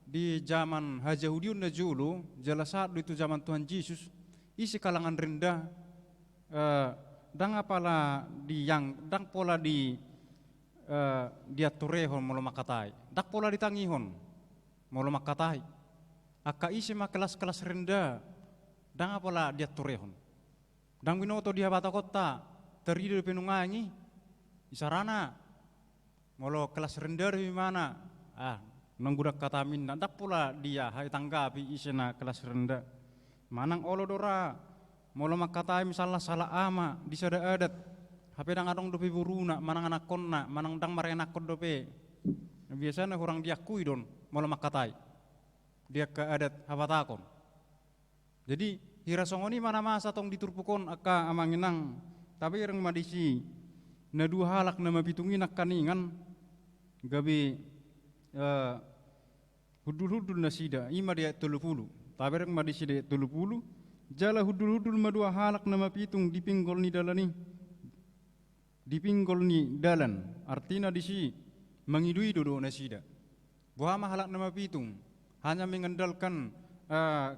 di jaman hajahudion na jolo, jala sahat do i tu jaman Tuhan Jesus, ise kalangan rendah, eh, ndang apala di yang, ndang pola di, eh, dianturehon molo mangkatai. Ndang pola ditangihon molo mangkatai. Angka ise ma kelas-kelas rendah, ndang apala dianturehon. Ndang binoto di habatahonta, tarida dope nuaeng i. Isarana, molo kelas rendah do imana, ah, naung godang hata ninna, ndang pola dia ditanggapi ise na kelas rendah. Manang olo do ra, molo mangkatai misalna salah ama di sada adat, hape ndang adong dope boruna, manang anakkonna, manang ndang marenakkon dope. Biasana hurang diakui do on molo mangkatai di angka adat habatahon. Jadi, hira songon i ma na masa tong di turpuk on, angka amang inang. Tabereng ma disi na dua halak na mapitung i nangkiningan, gabe, eh, hundulhundul nasida, i ma di ayat tolu pulu. Tabereng ma disi di ayat tolu pulu. Jala hundulhundul ma dua halak na mapitung di pinggol ni dalan i. Di pinggol ni dalan, artina disi mangidoido do nasida. Boha ma halak na mapitung, hanya mengandalkan, eh,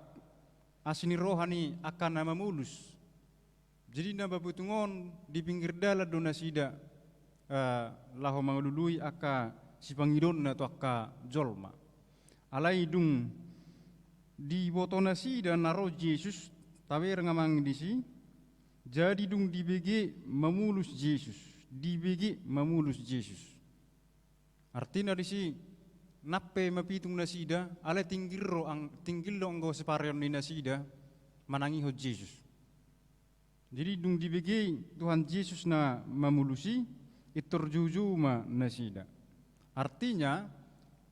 asi ni roha ni angka na mamolus. Jadi na mapitung on di pinggir dalan do nasida, eh, laho mangalului angka sipangidoonna tu angka jolma. Alai dung diboto nasida na ro Jesus, tabereng amang disi, jadi dung dibege mamolus Jesus, dibege mamolus Jesus. Artina disi, nang pe mapitung nasida, alai tinggil do ang-, tinggil do anggo sipareon ni nasida manangihon Jesus. Jadi dung dibege Tuhan Jesus na mamolus i, pintor joujou ma nasida. Artinya,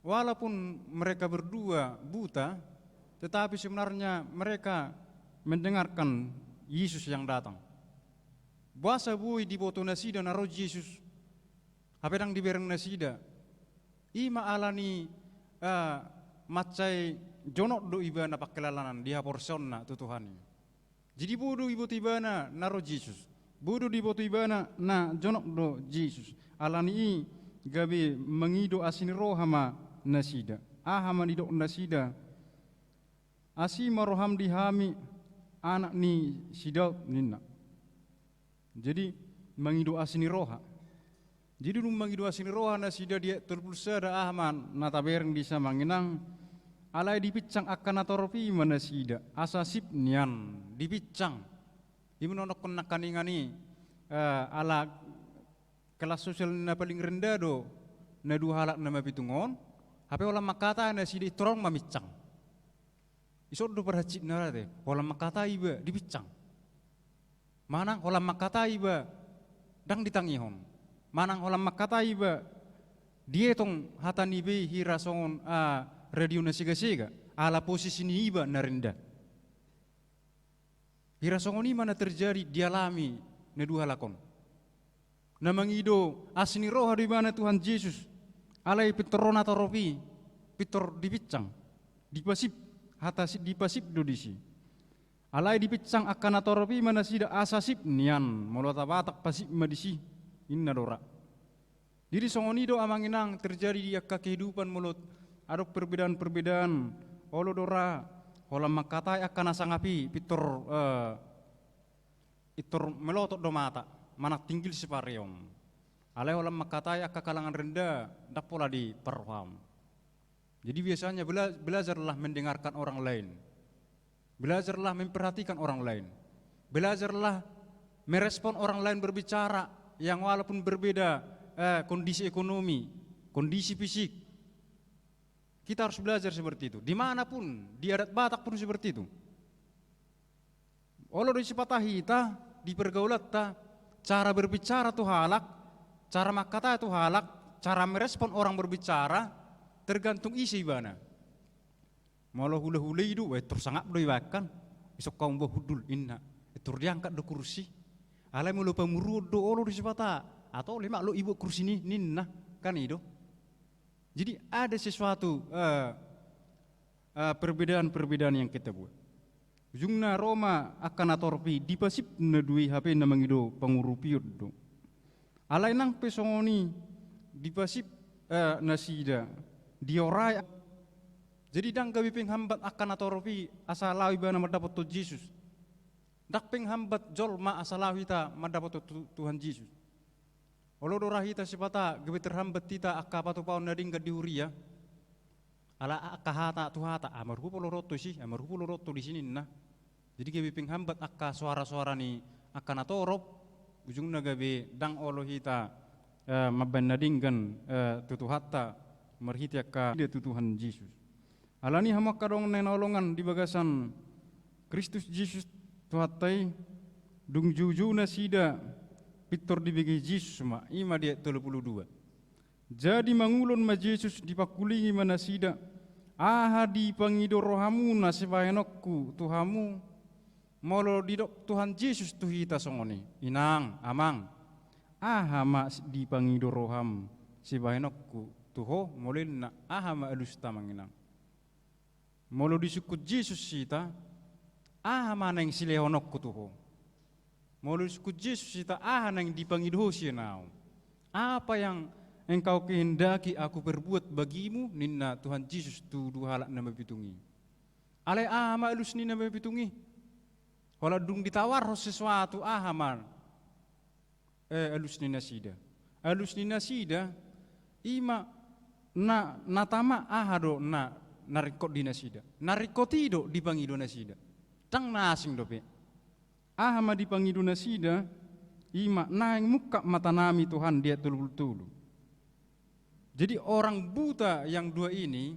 walaupun mereka berdua buta, tetapi sebenarnya mereka mendengarkan Yesus yang datang. Boasa boi diboto nasida na ro Jesus, hape ndang dibereng nasida? I ma ala ni, eh, mansai jonok do ibana pangkilalanan di haporseaonna tu Tuhan i. Jadi boi do diboto ibana na ro Jesus. Boi do diboto ibana na jonok do Jesus. Ala ni i gabe mangido asi ni roha ma nasida. Aha ma didok nasida? Asi ma roham di hami, anak ni si Daud, ninna. Jadi, mangido asi ni roha. Jadi, dung mangido asi ni roha nasida di ayat tolu pulu sada, aha ma na tabereng disi amang inang, alai dipinsang angka natorop i ma nasida, asa sip nian, dipinsang. I ma na dohonon nangkiningan i, eh, ala kelas sosial na paling rendah do na dua halak na mapitung on, hape holan mangkatai nasida i torop maminsang. Ison do parhansit na ra te, holan mangkatai iba dipinsang. Manang holan mangkatai iba ndang ditangihon. Manang holan mangkatai iba dietong hata ni iba i hira songon, ah, radio na sega-sega, ala posisi ni iba na rendah. Hira songon i ma na terjadi dialami na dua halak on. Na mangido asi ni roha do ibana Tuhan Jesus, alai pintor ro natorop i, pintor dipinsang, dipasip, hata si-, dipasip do disi. Alai dipinsang angka natorop i ma nasida asa sip nian, molo hata Batak pasip ma disi, ninna do ra. Jadi songon i do amang inang terjadi di angka kehidupan molo adong perbedaan-perbedaan, olo do ra, holan mangkatai angka na sangap i, pintor, eh, pintor melotot do mata, manang tinggil sipareon. Alai holan mangkatai angka kalangan rendah, ndang pola diparrohahon. Jadi biasanya bela-, belajarlah mendengarkan orang lain. Belajarlah memperhatikan orang lain. Belajarlah merespon orang lain berbicara yang walaupun berbeda, eh, kondisi ekonomi, kondisi fisik. Kita harus belajar seperti itu. Di mana pun, di adat Batak pun seperti itu. Olo do sipata hita, di pergaulanta, cara berbicara tu halak, cara mangkatai tu halak, cara merespon orang berbicara, tergantung ise ibana. Molo hula-hula i do, wah, pintor sangap do iba kan. Isok kaum bah hundul, ninna. Pintor diangkat do kursi. Alai molo pamoruon do, olo do sipata. Atau lemak lo iba kursi ni, ninna. Kan i do. Jadi ada sesuatu, eh, eh, perbedaan-perbedaan yang kita buat. Ujungna ro ma angka natorop i, dipasip na dua i hape na mangido pangurupion do. Alai nang pe songon i dipasip, eh, nasida, diorai. Jadi ndang gabe penghambat angka natorop i asa laho ibana mandapothon Jesus. Ndang penghambat jolma asa laho hita mandapothon Tu-, Tuhan Jesus. Olo do ra hita sipata gabe terhambat hita angka patupaon na denggan di huria. Ala angka hata tu hata, ah, marhupul olo ro tu disi, ah, marhupul olo ro tu disi ninna. Jadi gabe penghambat angka soara-soara ni angka natorop, ujungna gabe ndang olo hita, eh, mambaen na denggan, eh, tu Tuhanta, marhite angka ida tu Tuhan Jesus. Ala ni i hamu angka dongan na hinaholongan di bagasan Kristus Jesus Tuhanta i, dung joujou nasida pintor dibege Jesus ma, i ma di ayat tolu pulu dua. Jadi mangulon ma Jesus, dipangkulingi ma nasida, aha dipangido rohamuna sibahenonku tu hamu? Molo didok Tuhan Jesus tu hita songon i, inang, amang, aha ma dipangido roham sibahenonku tu ho? Molo ninna, aha ma alusta amang inang? Molo disungkun Jesus hita, aha ma naeng silehononku tu ho? Molo disungkun Jesus hita, aha naeng dipangido ho sian ahu? Apa yang engkau kehendaki aku perbuat bagimu, ninna Tuhan Jesus tu dua halak na mapitung i. Alai aha ma alus ni na mapitung i? Holan dung ditawarhon sesuatu, aha ma, eh, alus ni nasida? Alus ni nasida, i ma na, na tama aha do na, na ringkot di nasida? Na ringkot i do dipangido nasida. Ndang na asing dope. Aha ma dipangido nasida? I ma, naeng mungkap matanami Tuhan, di ayat tolu pulu tolu. Jadi orang buta yang dua ini,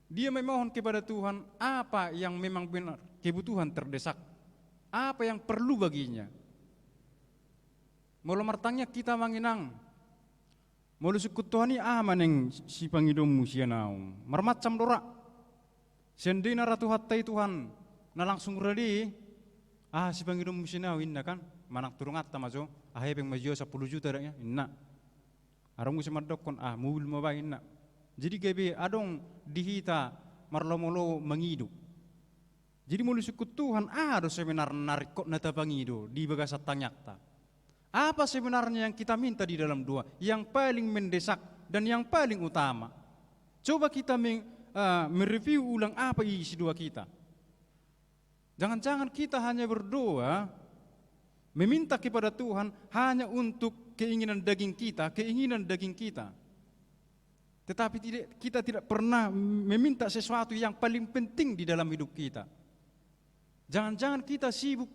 dia memohon kepada Tuhan apa yang memang benar kebutuhan terdesak, apa yang perlu baginya. Molo martangiang hita amang inang, Molo sungkun Tuhan i, aha ma naeng sipangidonmu sian ahu? Marmacam do ra. Seandaina ra Tuhanta i, Tuhan, na langsung rade, aha sipangidonmu sian ahu, inna kan? Manang tu donganta ma jo, aha hepeng ma jo sampulu juta da, inna. Adong muse mandokkon, ah, mobil ma baen, inna. Jadi gabe adong di hita marlomo-lomo mangido. Jadi molo sungkun Tuhan, aha do sebenarna na ringkot na tapangido di bagasan tangiangta? Apa sebenarnya yang kita minta di dalam doa, yang paling mendesak dan yang paling utama? Coba kita meng-, eh, mereview ulang apa isi doa kita. Jangan-jangan kita hanya berdoa, meminta kepada Tuhan hanya untuk keinginan daging kita, keinginan daging kita. Tetapi tidak, kita tidak pernah meminta sesuatu yang paling penting di dalam hidup kita. Jangan-jangan kita sibuk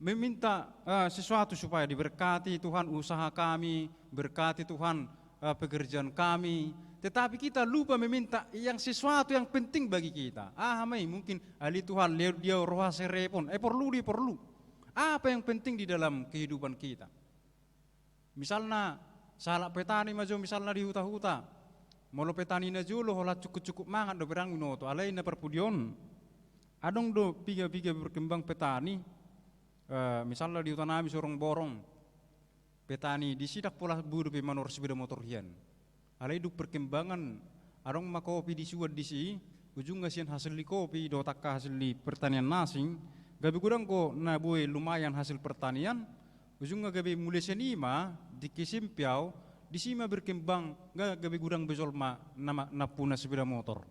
meminta, eh, sesuatu supaya diberkati Tuhan usaha kami, berkati Tuhan, eh, pekerjaan kami. Tetapi kita lupa meminta yang sesuatu yang penting bagi kita. Aha ma i? Mungkin, ale Tuhan, lehon di ahu roha serep on. Eh, porlu do i, porlu. Apa yang penting di dalam kehidupan kita? Misalna, sahalak petani ma jo misalna di huta-huta. Molo petani na jolo holan cukup-cukup mangan dope, dang binoto, alai na parpudi on. Adong do piga-piga berkembang petani, eh, misalna di huta nami Sorong Borong. Petani disi dang pola boi dope manuhor sepeda motor hian. Alai dung perkembangan, adong ma kopi disuan disi, ujungna sian hasil ni kopi dohot angka hasil ni pertanian na asing, gabe godang do na boi lumayan hasil pertanian, ujungna gabe mulai sian i ma, di kesimpiau, disi ma berkembang, ga-, gabe godang be jolma na ma-, nampuna sepeda motor.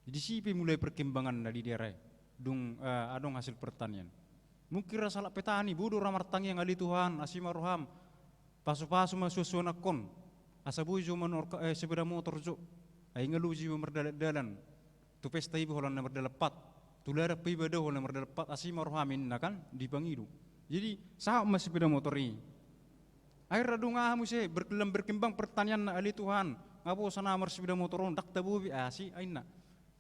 Disi pe mulai perkembanganna di daerah i, dung, eh, adong hasil pertanian. Mungkin ra sahalak petani, boi do ra martangiang, ale Tuhan, asi ma roham, pasu-pasu ma suan-suan angkon, asa boi jo manuhor ka-, eh, sepeda motor jo. Ai nga loja iba mardalan-dalan. Tu pesta iba holan na mardalan pat. Tu ladang pe iba dao holan na mardalan pat, asi ma roham, inna kan, dipangido. Jadi, saut ma sepeda motor i. Akhirna dung aha muse, ber-, lam berkembang pertanianna, ale Tuhan, nga bosan ahu marsepeda motor on, dang tabo be asi, inna.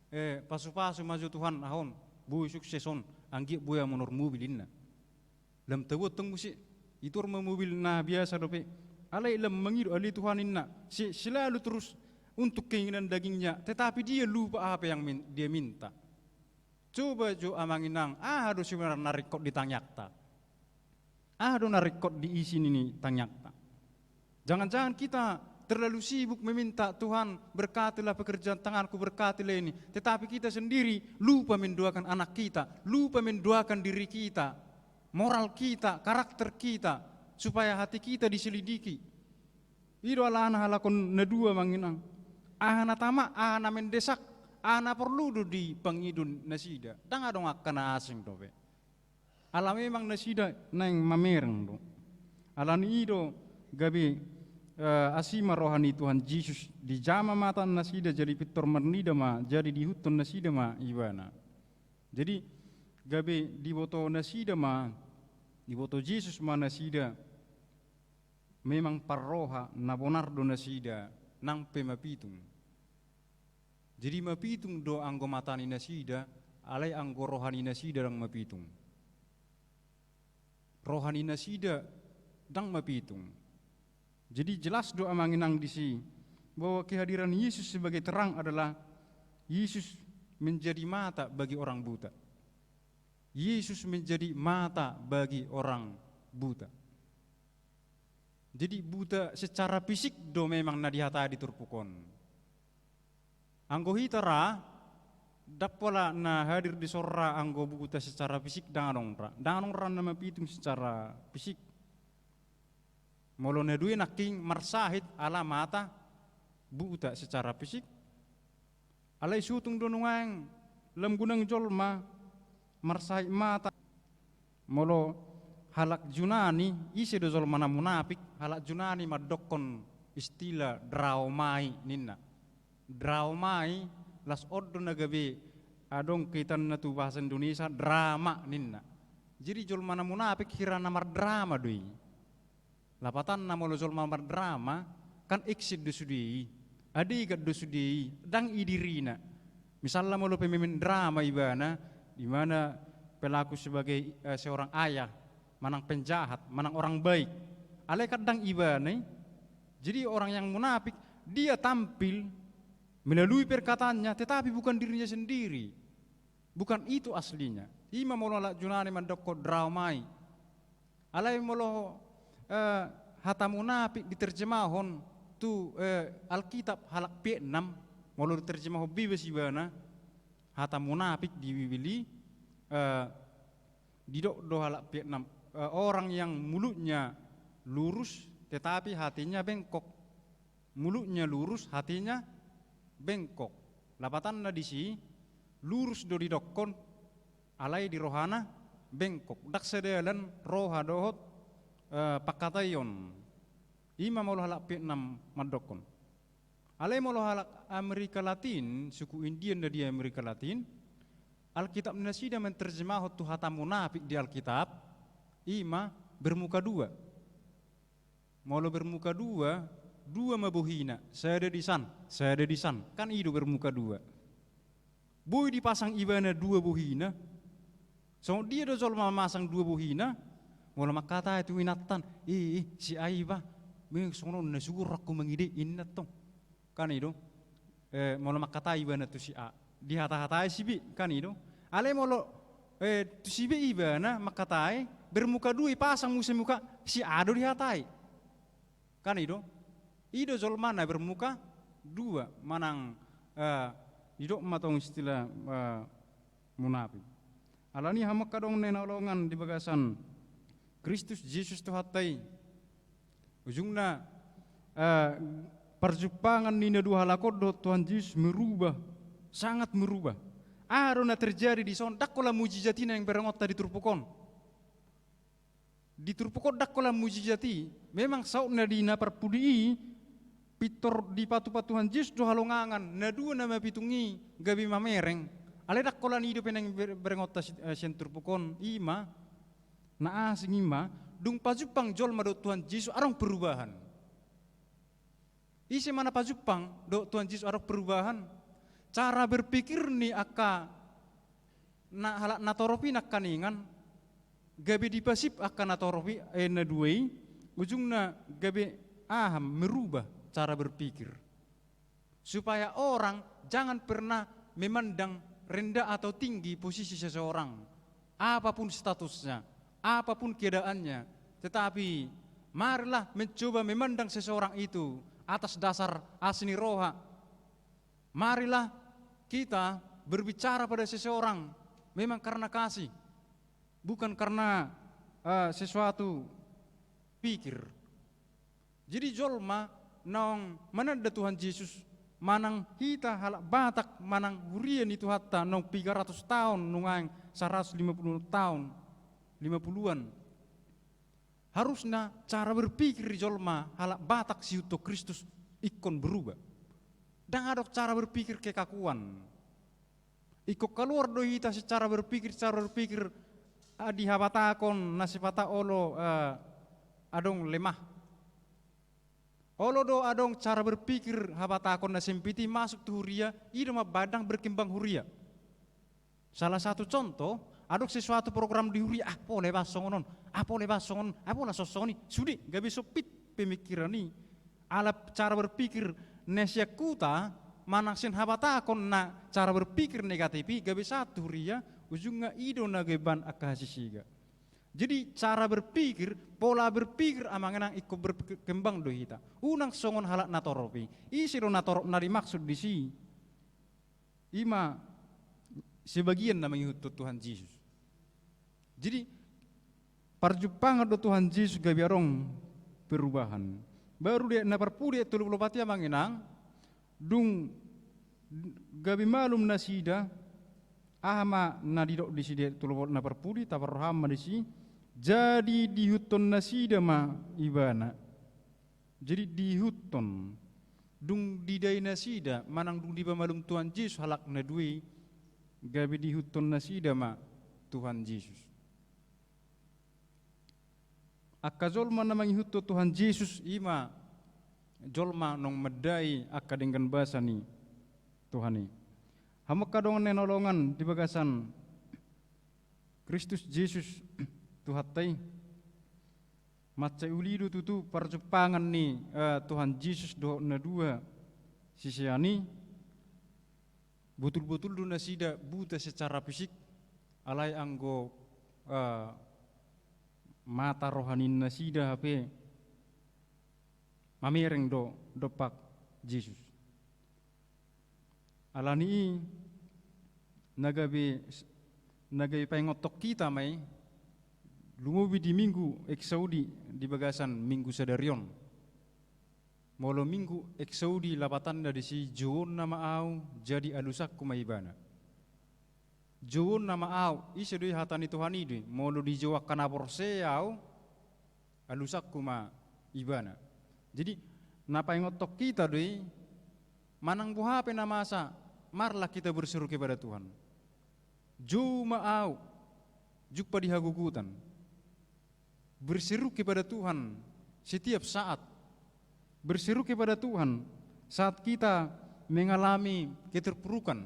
Eh, pasu-pasu ma jo Tuhan aha on, boi sukses on, anggiat boi ahu manuhor mobil, inna. Lam tabo tong muse, ituhor ma mobil na biasa dope. Alai lam mangido, ale Tuhan, inna, se-, selalu terus untuk keinginan dagingnya, tetapi dia lupa apa yang min-, dia minta. Coba jo amang inang, aha do sebenarna na ringkot di tangiangta? Aha do na ringkot di isi ni tangiangta? Jangan-jangan kita terlalu sibuk meminta, "Tuhan, berkatilah pekerjaan tanganku, berkatilah ini." Tetapi kita sendiri lupa mendoakan anak kita, lupa mendoakan diri kita, moral kita, karakter kita, supaya hati kita diselidiki. I do alana halak on na dua, amang inang. Aha na tama, aha na mendesak, aha na porlu do dipangido nasida. Dang adong angka na asing dope. Ala memang nasida naeng mamereng do. Alani i do gabe, eh, asi ma roha ni Tuhan Jesus, dijama mata nasida, jadi pintor marnida ma, jadi diihuthon nasida ma ibana. Jadi gabe diboto nasida ma, diboto Jesus ma nasida memang parroha, na bonar do nasida, nang pe mapitung. Jadi mapitung do anggo mata ni nasida, alai anggo roha ni nasida dang mapitung. Roha ni nasida dang mapitung. Jadi jelas do, amang inang, disi bahwa kehadiran Yesus sebagai terang adalah Yesus menjadi mata bagi orang buta. Yesus menjadi mata bagi orang buta. Jadi buta secara fisik do memang na dihatai di turpuk on. Anggo hita ra, dang pola na hadir dison ra anggo buta secara fisik, dang adong ra. Dang adong ra na mapitung secara fisik. Molo na dua i nangkin marsahit ala mata buta secara fisik. Alai sotung do nuaeng lam godang jolma marsahit mata. Molo halak Junani, ise do jolma na munapik, halak Junani mandokkon istilah draomai ninna. Draomai, las on do na gabe adong kaitanna tu bahasa Indonesia, drama ninna. Jadi jolma na munapik hira na mardrama do i. Lapatanna molo jolma mardrama, kan action do sude i, adegan do sude i, dang i dirina. Misalna molo pemain drama ibana, di mana pelaku sebagai, eh, seorang ayah, manang penjahat, manang orang baik. Alai kan dang ibana i, Jadi orang yang munafik, dia tampil melalui perkataannya, tetapi bukan dirinya sendiri. Bukan itu aslinya. Ima molo halak Junani mandokkon drao mai. Alai molo, eh, hata munafik diterjemahon tu, eh, Alkitab halak Vietnam, molo diterjemahon bebas ibana, hata munafik di Bibel i, eh, didok do halak Vietnam, eh, orang yang mulutnya lurus tetapi hatinya bengkok. Mulutnya lurus, hatinya bengkok. Lapatanna disi, lurus do didokkon, alai di rohana bengkok. Ndang sadalan roha dohot, eh, pangkataion. Ima molo halak Vietnam mandokkon. Alai molo halak Amerika Latin, suku India na di Amerika Latin, Alkitab nasida manterjemahon tu hata munafik di Alkitab, ima bermuka dua. Molo bermuka dua, dua ma bohina, sada di san, sada di san, kan i do bermuka dua. Boi dipasang ibana dua bohina. Songon dia do jolma masang dua bohina, molo mangkatai tu inantan, "Eh, eh, si A iba, memang songon on na sugurangku mangidei," inna tong. Kan i do. Eh, molo mangkatai ibana tu si A, dihata-hatai si B, kan i do. Alai molo, eh, tu si B ibana mangkatai, bermuka dua, ipasang muse muka, si A do dihatai. Kan i do. I do jolma na bermuka dua, manang, eh, didok ma tong istilah, eh, munafik. Alani i hamu angka dongan na hinaholongan di bagasan Kristus Jesus Tuhanta i. Ujungna, eh, parjumpangan ni na dua halak on dohot Tuhan Jesus merubah, sangat merubah. Aha do na terjadi dison? Ndang holan mujizat i naeng berengonta di turpuk on. Di turpuk on ndang holan mujizat i, memang sautna di na parpudi i, pintor dipatupa Tuhan Jesus do halongangan, na dua na mapitung i gabe mamereng. Alai ndang holan i dope naeng ber-, berengonta si-, eh, sian turpuk on, ima na asing, ima dung pajumpang jolma dohot Tuhan Jesus adong perubahan. Ise ma na pajumpang dohot Tuhan Jesus adong perubahan? Cara berpikir ni angka na, halak natorop i nangkaningan, gabe dipasip angka natorop i, eh, na dua i, ujungna gabe aha, merubah cara berpikir. Supaya orang jangan pernah memandang rendah atau tinggi posisi seseorang, apapun statusnya, apapun keadaannya. Tetapi marilah mencoba memandang seseorang itu atas dasar asi ni roha. Marilah kita berbicara pada seseorang memang karena kasih, bukan karena, eh, sesuatu pikir. Jadi jolma naung mananda Tuhan Jesus, manang hita halak Batak, manang huria ni Tuhanta naung piga ratus taon, nuaeng saratus lima pulu taon, lima puluan. Harusna cara berpikir ni jolma halak Batak siihuthon Kristus ingkon berubah. Ndang adong cara berpikir kekakuan. Ingkon kaluar do hita sian cara berpikir, cara berpikir, ah, di habatahon na sipata olo, eh, adong lemah. Olo do adong cara berpikir habatahon na sempit i masuk tu huria, i do mambaen ndang berkembang huria. Salah satu contoh, adong sesuatu program di huria, ah, pola baen songon on, ah, pola baen songon on, ah, pola songon i, sude, gabe sempit pemikiran i. Ala cara berpikir na sian huta, manang sian habatahon na cara berpikir negatif i, gabe sahat tu huria, ujungna i do na gabe baen angka hasisiga. Jadi cara berpikir, pola berpikir amang inang ingkon berkembang do hita. Unang songon halak natorop i. Ise do natorop na dimaksud disi? Ima sebagian na mangihuthon Tuhan Jesus. Jadi parjumpangan do Tuhan Jesus gabe adong perubahan. Baru di ayat na parpudi, ayat tolu pulu opat i amang inang, dung gabe malum nasida, aha ma na didok disi di ayat tolu pulu opat na parpudi, taparrohahon ma disi, jadi diihuthon nasida ma ibana. Jadi diihuthon. Dung didai nasida, manang dung dipamalum Tuhan Jesus halak na dua i, gabe diihuthon nasida ma Tuhan Jesus. Angka jolma na mangihuthon Tuhan Jesus, ima jolma naung mandai angka denggan basa ni Tuhan i. Hamu angka dongan na hinaholongan di bagasan Kristus Jesus Tuhanta i. Mansai uli do tutu parjumpangan ni, eh, Tuhan Jesus dohot na dua sisean i. Botul-botul do nasida buta secara fisik, alai anggo, eh, mata rohani nasida hape mamereng do dompak Jesus. Alani i, na gabe, na gabe paingothon hita ma i, lumobi di Minggu Exaudi di bagasan Minggu sadari on. Molo Minggu Exaudi lapatanna disi, jouonna ma ahu, jadi alusanku ma ibana. Jouonna ma ahu, ise do i? Hata ni Tuhan i do i, molo dijou angka na porsea ahu, alusanku ma ibana. Jadi, na paingothon hita do i, manang boha pe na masa, marilah kita berseru kepada Tuhan. Jou ma ahu, jumpa di hagogotan. Berseru kepada Tuhan setiap saat. Berseru kepada Tuhan saat kita mengalami keterpurukan.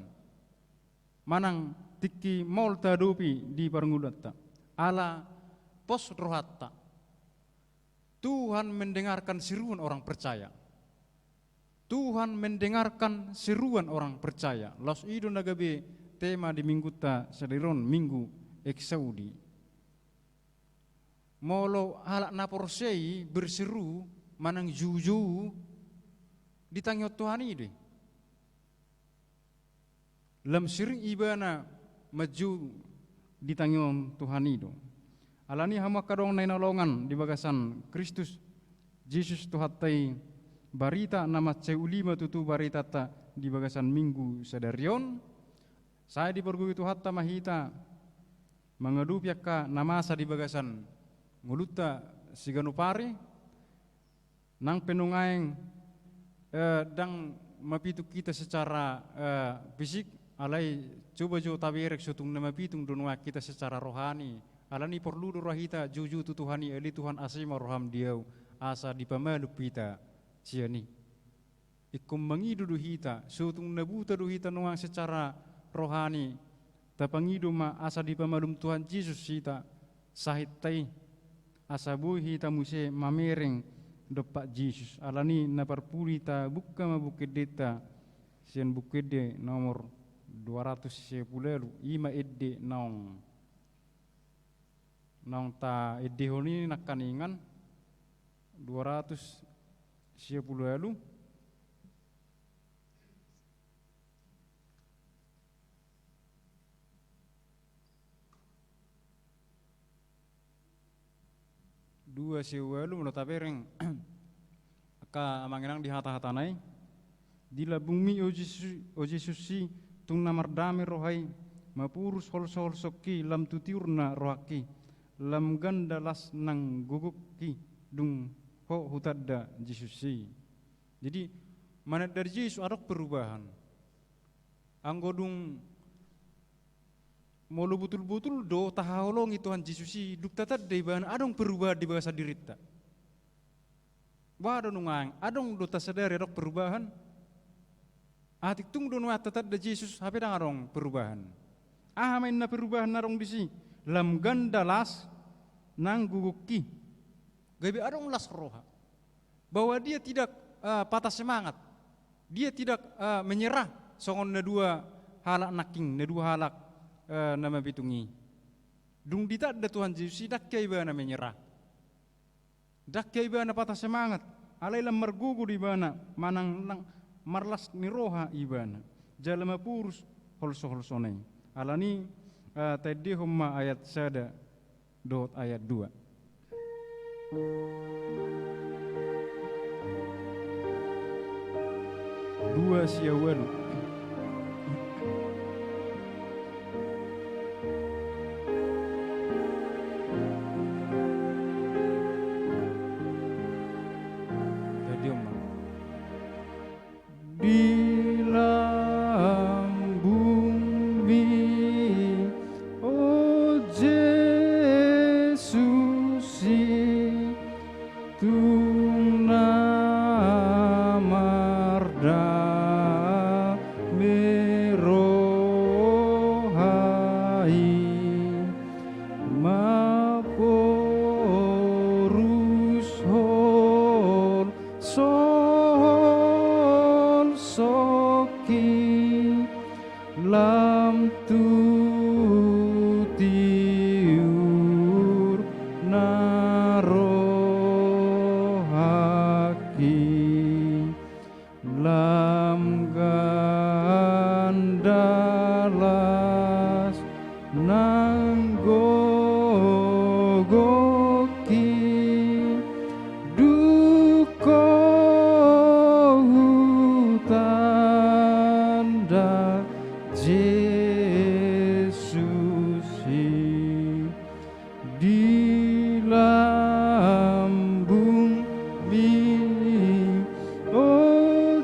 Manang tingki maol tahadopi di parngoluanta. Ala pos rohanta. Tuhan mendengarkan seruan orang percaya. Tuhan mendengarkan seruan orang percaya. Laos i do na gabe tema di Minggunta sadari on, Minggu Exaudi. Molo halak na porsea i berseru manang joujou, ditangihon Tuhan i do i. Lam sering ibana manjou, ditangihon Tuhan i do. Alani i, hamu angka dongan na hinaholongan di bagasan Kristus Jesus Tuhanta i, barita na mansai uli ma tutu baritanta di bagasan Minggu sadari on. Sai dipargogoi Tuhanta ma hita mangadopi angka na masa di bagasan ngolunta siganup ari. Nang pe nuaeng, eh, ndang mapitung hita secara, eh, fisik, alai coba jo tabereng so tung na mapitung do nuaeng hita secara rohani. Alani i porlu do roha hita joujou tu Tuhan i, ale Tuhan, asi ma roham di ahu, asa dipamalum hita sian i. Ingkon mangido do hita, so tung na buta do hita nuaeng secara rohani, tapangido ma asa dipamalum Tuhan Jesus hita, sahitta i, asa boi hita muse mamereng dompak Jesus. Alani i, na parpudi, tabuka ma Buku Endenta sian Buku Ende nomor dua ratus sia pulu ualu, i ma ende naung, naung taendehon i nangkaningan, dua ratus sia pulu ualu. Dua sia ualu, molo tabereng angka amang inang di hata-hatana i. Di lambungmi, o Jesus, o Jesus i, tung na mardame roha i, mapurus holso-holsongki, lam tu tiurna rohangki, lam ganda las nang gogongki, dung ho hutanda Jesus i. Jadi, mananda Jesus adong perubahan. Anggo dung, molo botul-botul do tahaholongi Tuhan Jesus i, dung tatanda ibana adong perubahan di bagasan dirinta. Boha do nuaeng, adong do tasadari adong perubahan? Atik tung do nuaeng tatanda Jesus, hape ndang adong perubahan. Aha ma inna perubahan na adong disi? Lam ganda las nang gogongki. Gabe adong las roha. Bahwa dia tidak, eh, patah semangat. Dia tidak, eh, menyerah songon na dua halak nangkin, na dua halak, eh, na mapitung i. Dung ditanda Tuhan Jesus i, ndang hea ibana menyerah. Ndang hea ibana patah semangat. Alai lam margogo do ibana, manang lang marlas ni roha ibana. Jala mapurus holso-holsona i. Alani i, eh, taendehon ma ayat sada dohot ayat dua. Dua sia ualu. Taendehon ma. Di lambungmi, o Jesus i, tung na mardame roha i, maporu Nang gogok i, dung ho hutanda Jesus i, di lambungmi, o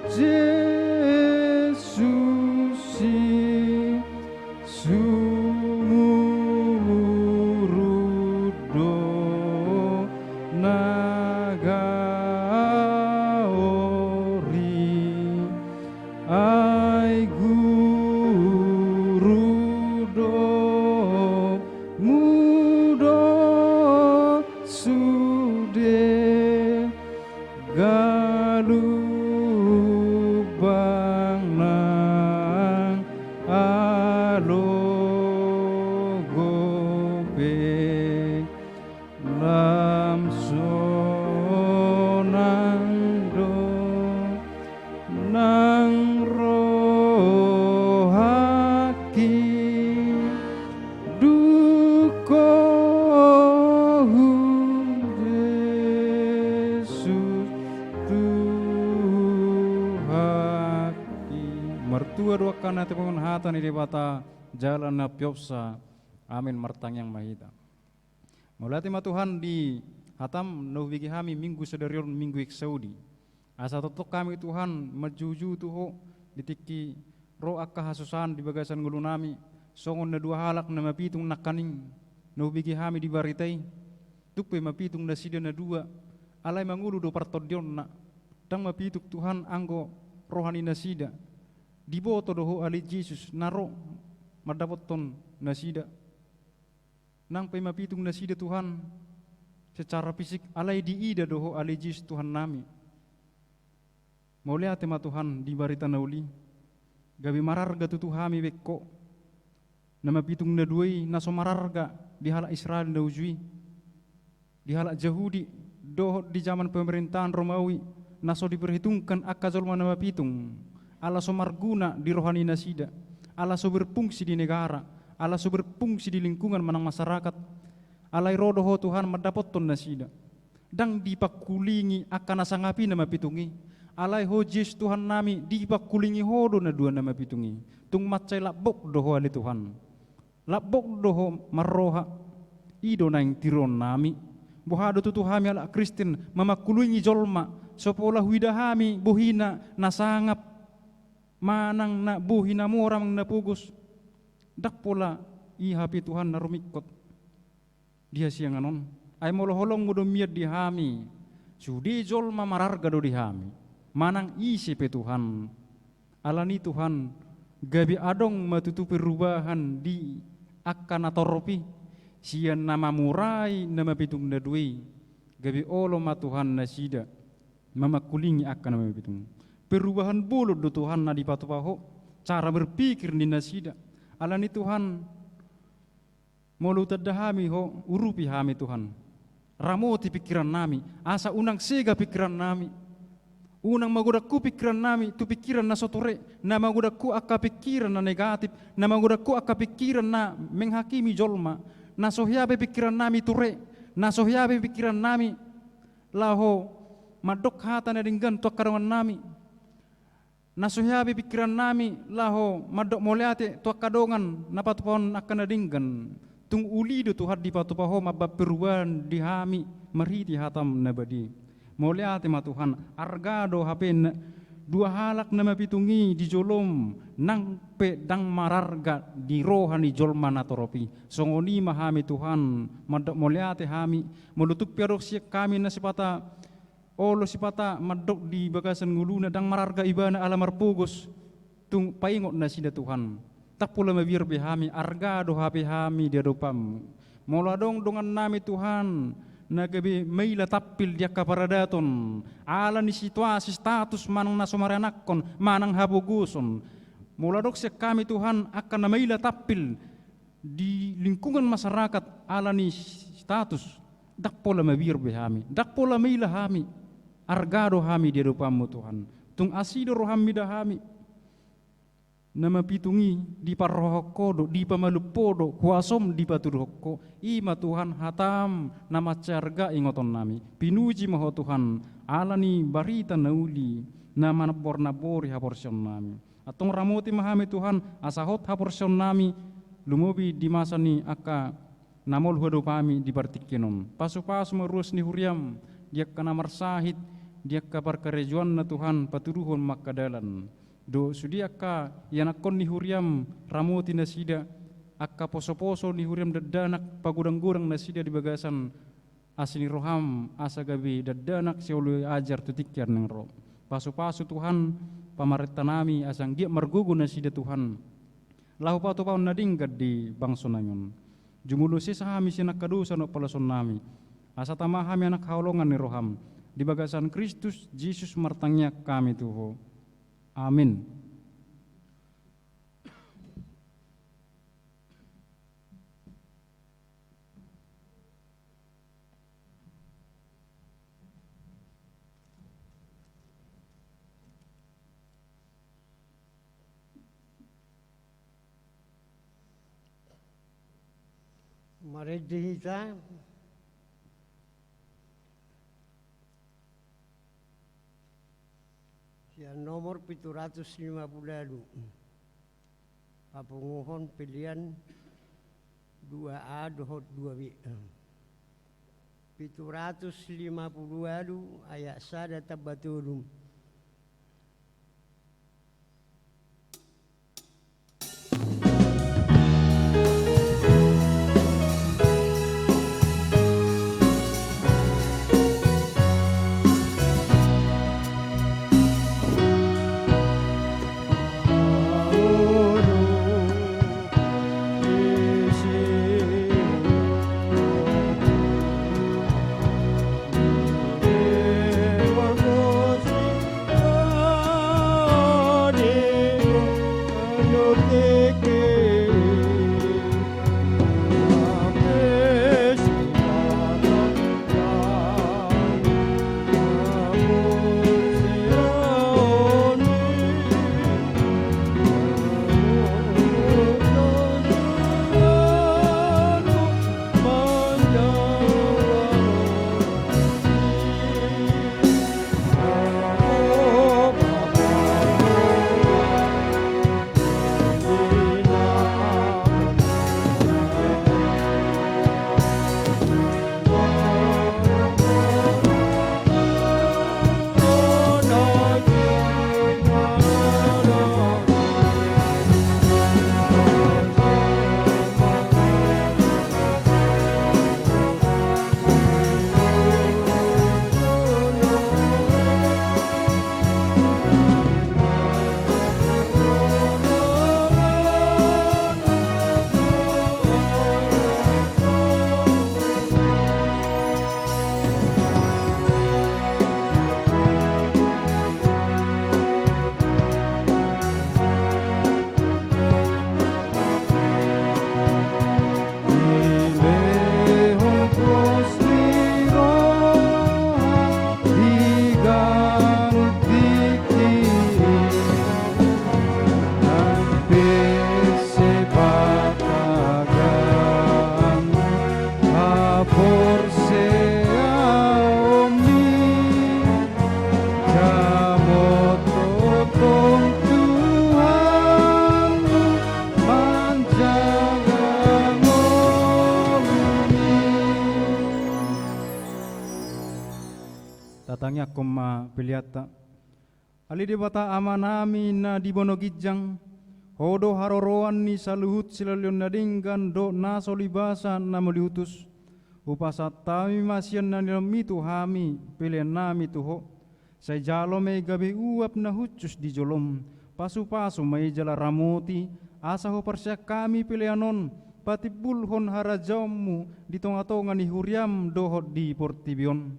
Jesus i, sumurut do na gaor i, ai guru domu do sude, galumbang nang alogo pe, lam sonang do nang rohangki, dung ho Jesus Tuhanki. Martua do angka na topihon hata ni Debata, jala na piopsa. Amin. Martangiang ma hita. Mauliate ma Tuhan di hatam na hubege hami minggu sadari on, minggu Eksaudi. Asa tongtong hami Tuhan manjujung tu Ho di tingki ro angka hasusaan di bagasan ngolunami, songon na dua halak na mapitung nangkaning na hubege hami di barita i. Tung pe mapitung nasida na dua, alai mangolu do partondionna. Ndang mapitung Tuhan anggo roha ni nasida. Diboto do Ho ale Jesus na ro mandapothon nasida. Nang pe mapitung nasida Tuhan secara fisik, alai diida do Ho ale Jesus Tuhannami. Mauliate ma Tuhan di barita na uli. Gabe mararga tutu hami baen Ho. Na mapitung na dua i na so mararga di halak Israel na uju i, di halak Jahudi, dohot di jaman pemerintahan Romawi, na so diperhitungkan angka jolma na mapitung, ala so marguna di roha ni nasida, ala so berfungsi di negara, ala so berfungsi di lingkungan manang masyarakat. Alai ro do Ho Tuhan mandapothon nasida. Ndang dipangkulingi angka na sangap i na mapitung i. Alai Ho Jesus Tuhannami, dipangkulingi Ho do na dua na mapitung i. Tung mansai lambok do Ho ale Tuhan. Lambok do Ho marroha. I do naeng tiruonnami. Boha do tutu hami halak Kristen mamangkulingi jolma, so pola huida hami bohina na sangap, manang na bohi na mora manang na pogos. Ndang pola i hape Tuhan na rumingkot di hasiangan on. Ai molo holongmu do mian di hami, sude jolma mararga do di hami. Manang ise pe Tuhan. Alani Tuhan, gabe adong ma tutu perubahan di angka na torop i, sian na mamurai na mapitung na dua i, gabe olo ma Tuhan nasida mamangkulingi angka na mapitung. Perubahan bolon do Tuhan na dipatupa Ho, cara berpikir ni nasida. Alani Tuhan, molo hutanda hami Ho, urupi hami Tuhan. Ramoti pingkirannami, asa unang sega pingkirannami. Unang magodanghu pingkirannami tu pingkiran na so ture, na magodanghu angka pingkiran na negatif, na magodanghu angka pingkiran na menghakimi jolma, na so hea be pingkirannami ture, na so hea be pingkirannami laho mandok hata na denggan tu angka dongannami. Na so hea be pingkirannami laho mandok mauliate tu angka dongan na patupahon angka na denggan. Tung uli do Tuhan dipatupa Ho mambaen perubahan di hami marhite hatam na badia. Mauliate ma Tuhan, arga do hape na dua halak na mapitung i di jolom, nang pe ndang mararga di roha ni jolma na torop i. Songon i ma hami Tuhan, mandok mauliate hami, molo tung pe adong sian hami na sipata olo sipata mandok di bagasan ngoluna ndang mararga ibana ala marpogos, tung paingot nasida Tuhan. Ndang pola mabiar be hami, arga do hape hami di adopanmu. Molo adong dongannami Tuhan, na gabe maila tampil di angka paradaton, ala ni situasi status manang na so maranakhon, manang hapogoson. Molo adong sian hami Tuhan, angka na maila tampil, di lingkungan masyarakat ala ni status, ndang pola mabiar be hami, ndang pola maila hami, arga do hami di adopanmu Tuhan. Tung asi do roham mida hami. na mapitung i, diparrohahon Ho do, dipamalum Ho do, kuasom dipatuduhon Ho. I ma Tuhan hatam na mansai arga ingotonnami. Pinuji ma Ho Tuhan, ala ni barita na uli na manambornambori haporseaonnami. Antong ramoti ma hami Tuhan, asa hot haporseaonnami, lumobi di masa ni angka na molo huadopami di partingkian on. Pasupasu ma ruas ni huriam di angka na marsahit, di angka parkarejoanna Tuhan, patuduhon ma angka dalan. Dohot sude angka ianakhon ni huriam, ramoti nasida, angka posoposo ni huriam dakdanak, pagodanggodang nasida di bagasan asi ni roham, asa gabe dakdanak sioloi ajar tu tingki na naeng ro. Pasupasu Tuhan pamarentanami, asa anggiat margogo nasida Tuhan, laho patupahon na denggan di bangsonami on. Jumolo sesa hami sian angka dosa dohot palaosonnami, asa tama hami anak haholongan ni roham. Di bagasan Kristus Jesus martangiang hami tu Ho. Amin. Marende hita sian nomor pitu ratus lima pulu ualu. Papunguhon pelean dua A dohot dua B. Pitu ratus lima pulu ualu ayat sada tamba tolu. Tatangiangkon ma peleanta. Ale Debata Amanami na di banua ginjang, Ho do haroroan ni saluhut silaloan na denggan dohot na so libasa na mauliutus. Hupasahat hami ma sian na nilehonMi tu hami peleannami tu Ho. Sai jalo ma i gabe uap na hushus di jolom. Pasupasu ma i jala ramoti, asa huparsian hami pelean on patimbulhon harajaonMu di tongatonga ni huriaM dohot di portibi on.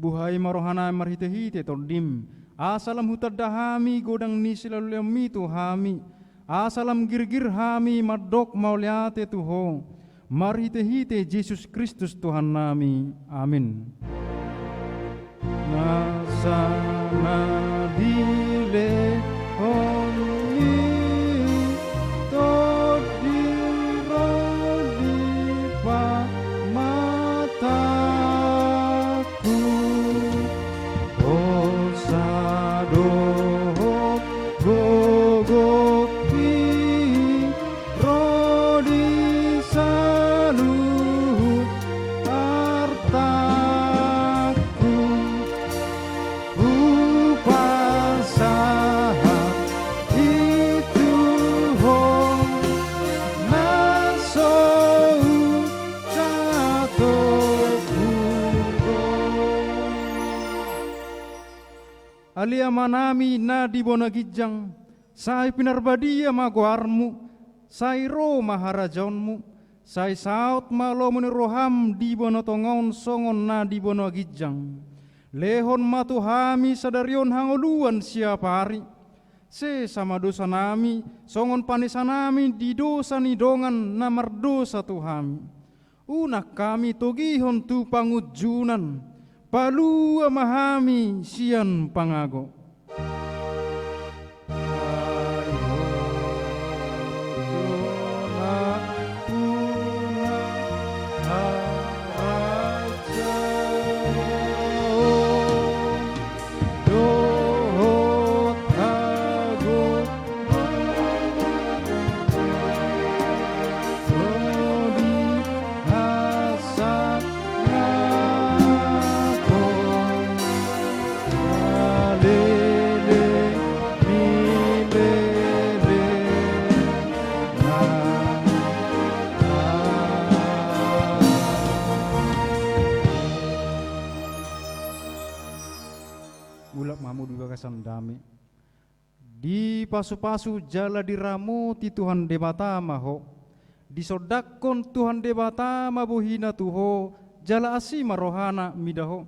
Buhai ma rohanami marhitehite TondiM, asa lam hutanda hami godang ni silaloanMi tu hami, asa lam girgir hami mandok mauliate tu Ho, marhitehite Jesus Kristus Tuhannami. Amin. Nasa na dilehon ni Ale Amanami na di banua ginjang, sai pinarbadia ma goarmu, sai ro ma harajaonmu, sai saut ma lomo ni roham di banua tonga on songon na di banua ginjang. Lehon ma tu hami sadari on hangoluan siapari. Sesa ma dosanami, songon panesanami di dosa ni dongan na mardosa tu hami. Unang hami togihon tu pangunjunan, palua ma hami sian pangago. Dohot ago di hasangapon. Alele, milele, na. Ulak ma hamu di bagasan dame. Dipasupasu jala diramoti Tuhan Debata ma ho. Disondangkon Tuhan Debata ma bohina tu ho, jala asi ma rohana mida ho.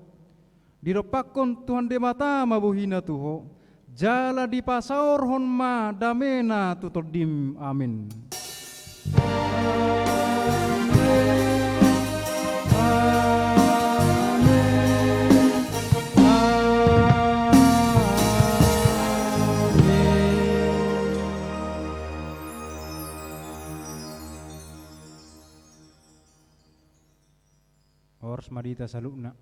Didompakkon Tuhan Debata ma bohina tu ho, jala dipasaorhon ma damena tu tondim. Amin. Horas ma di hita saluhutna.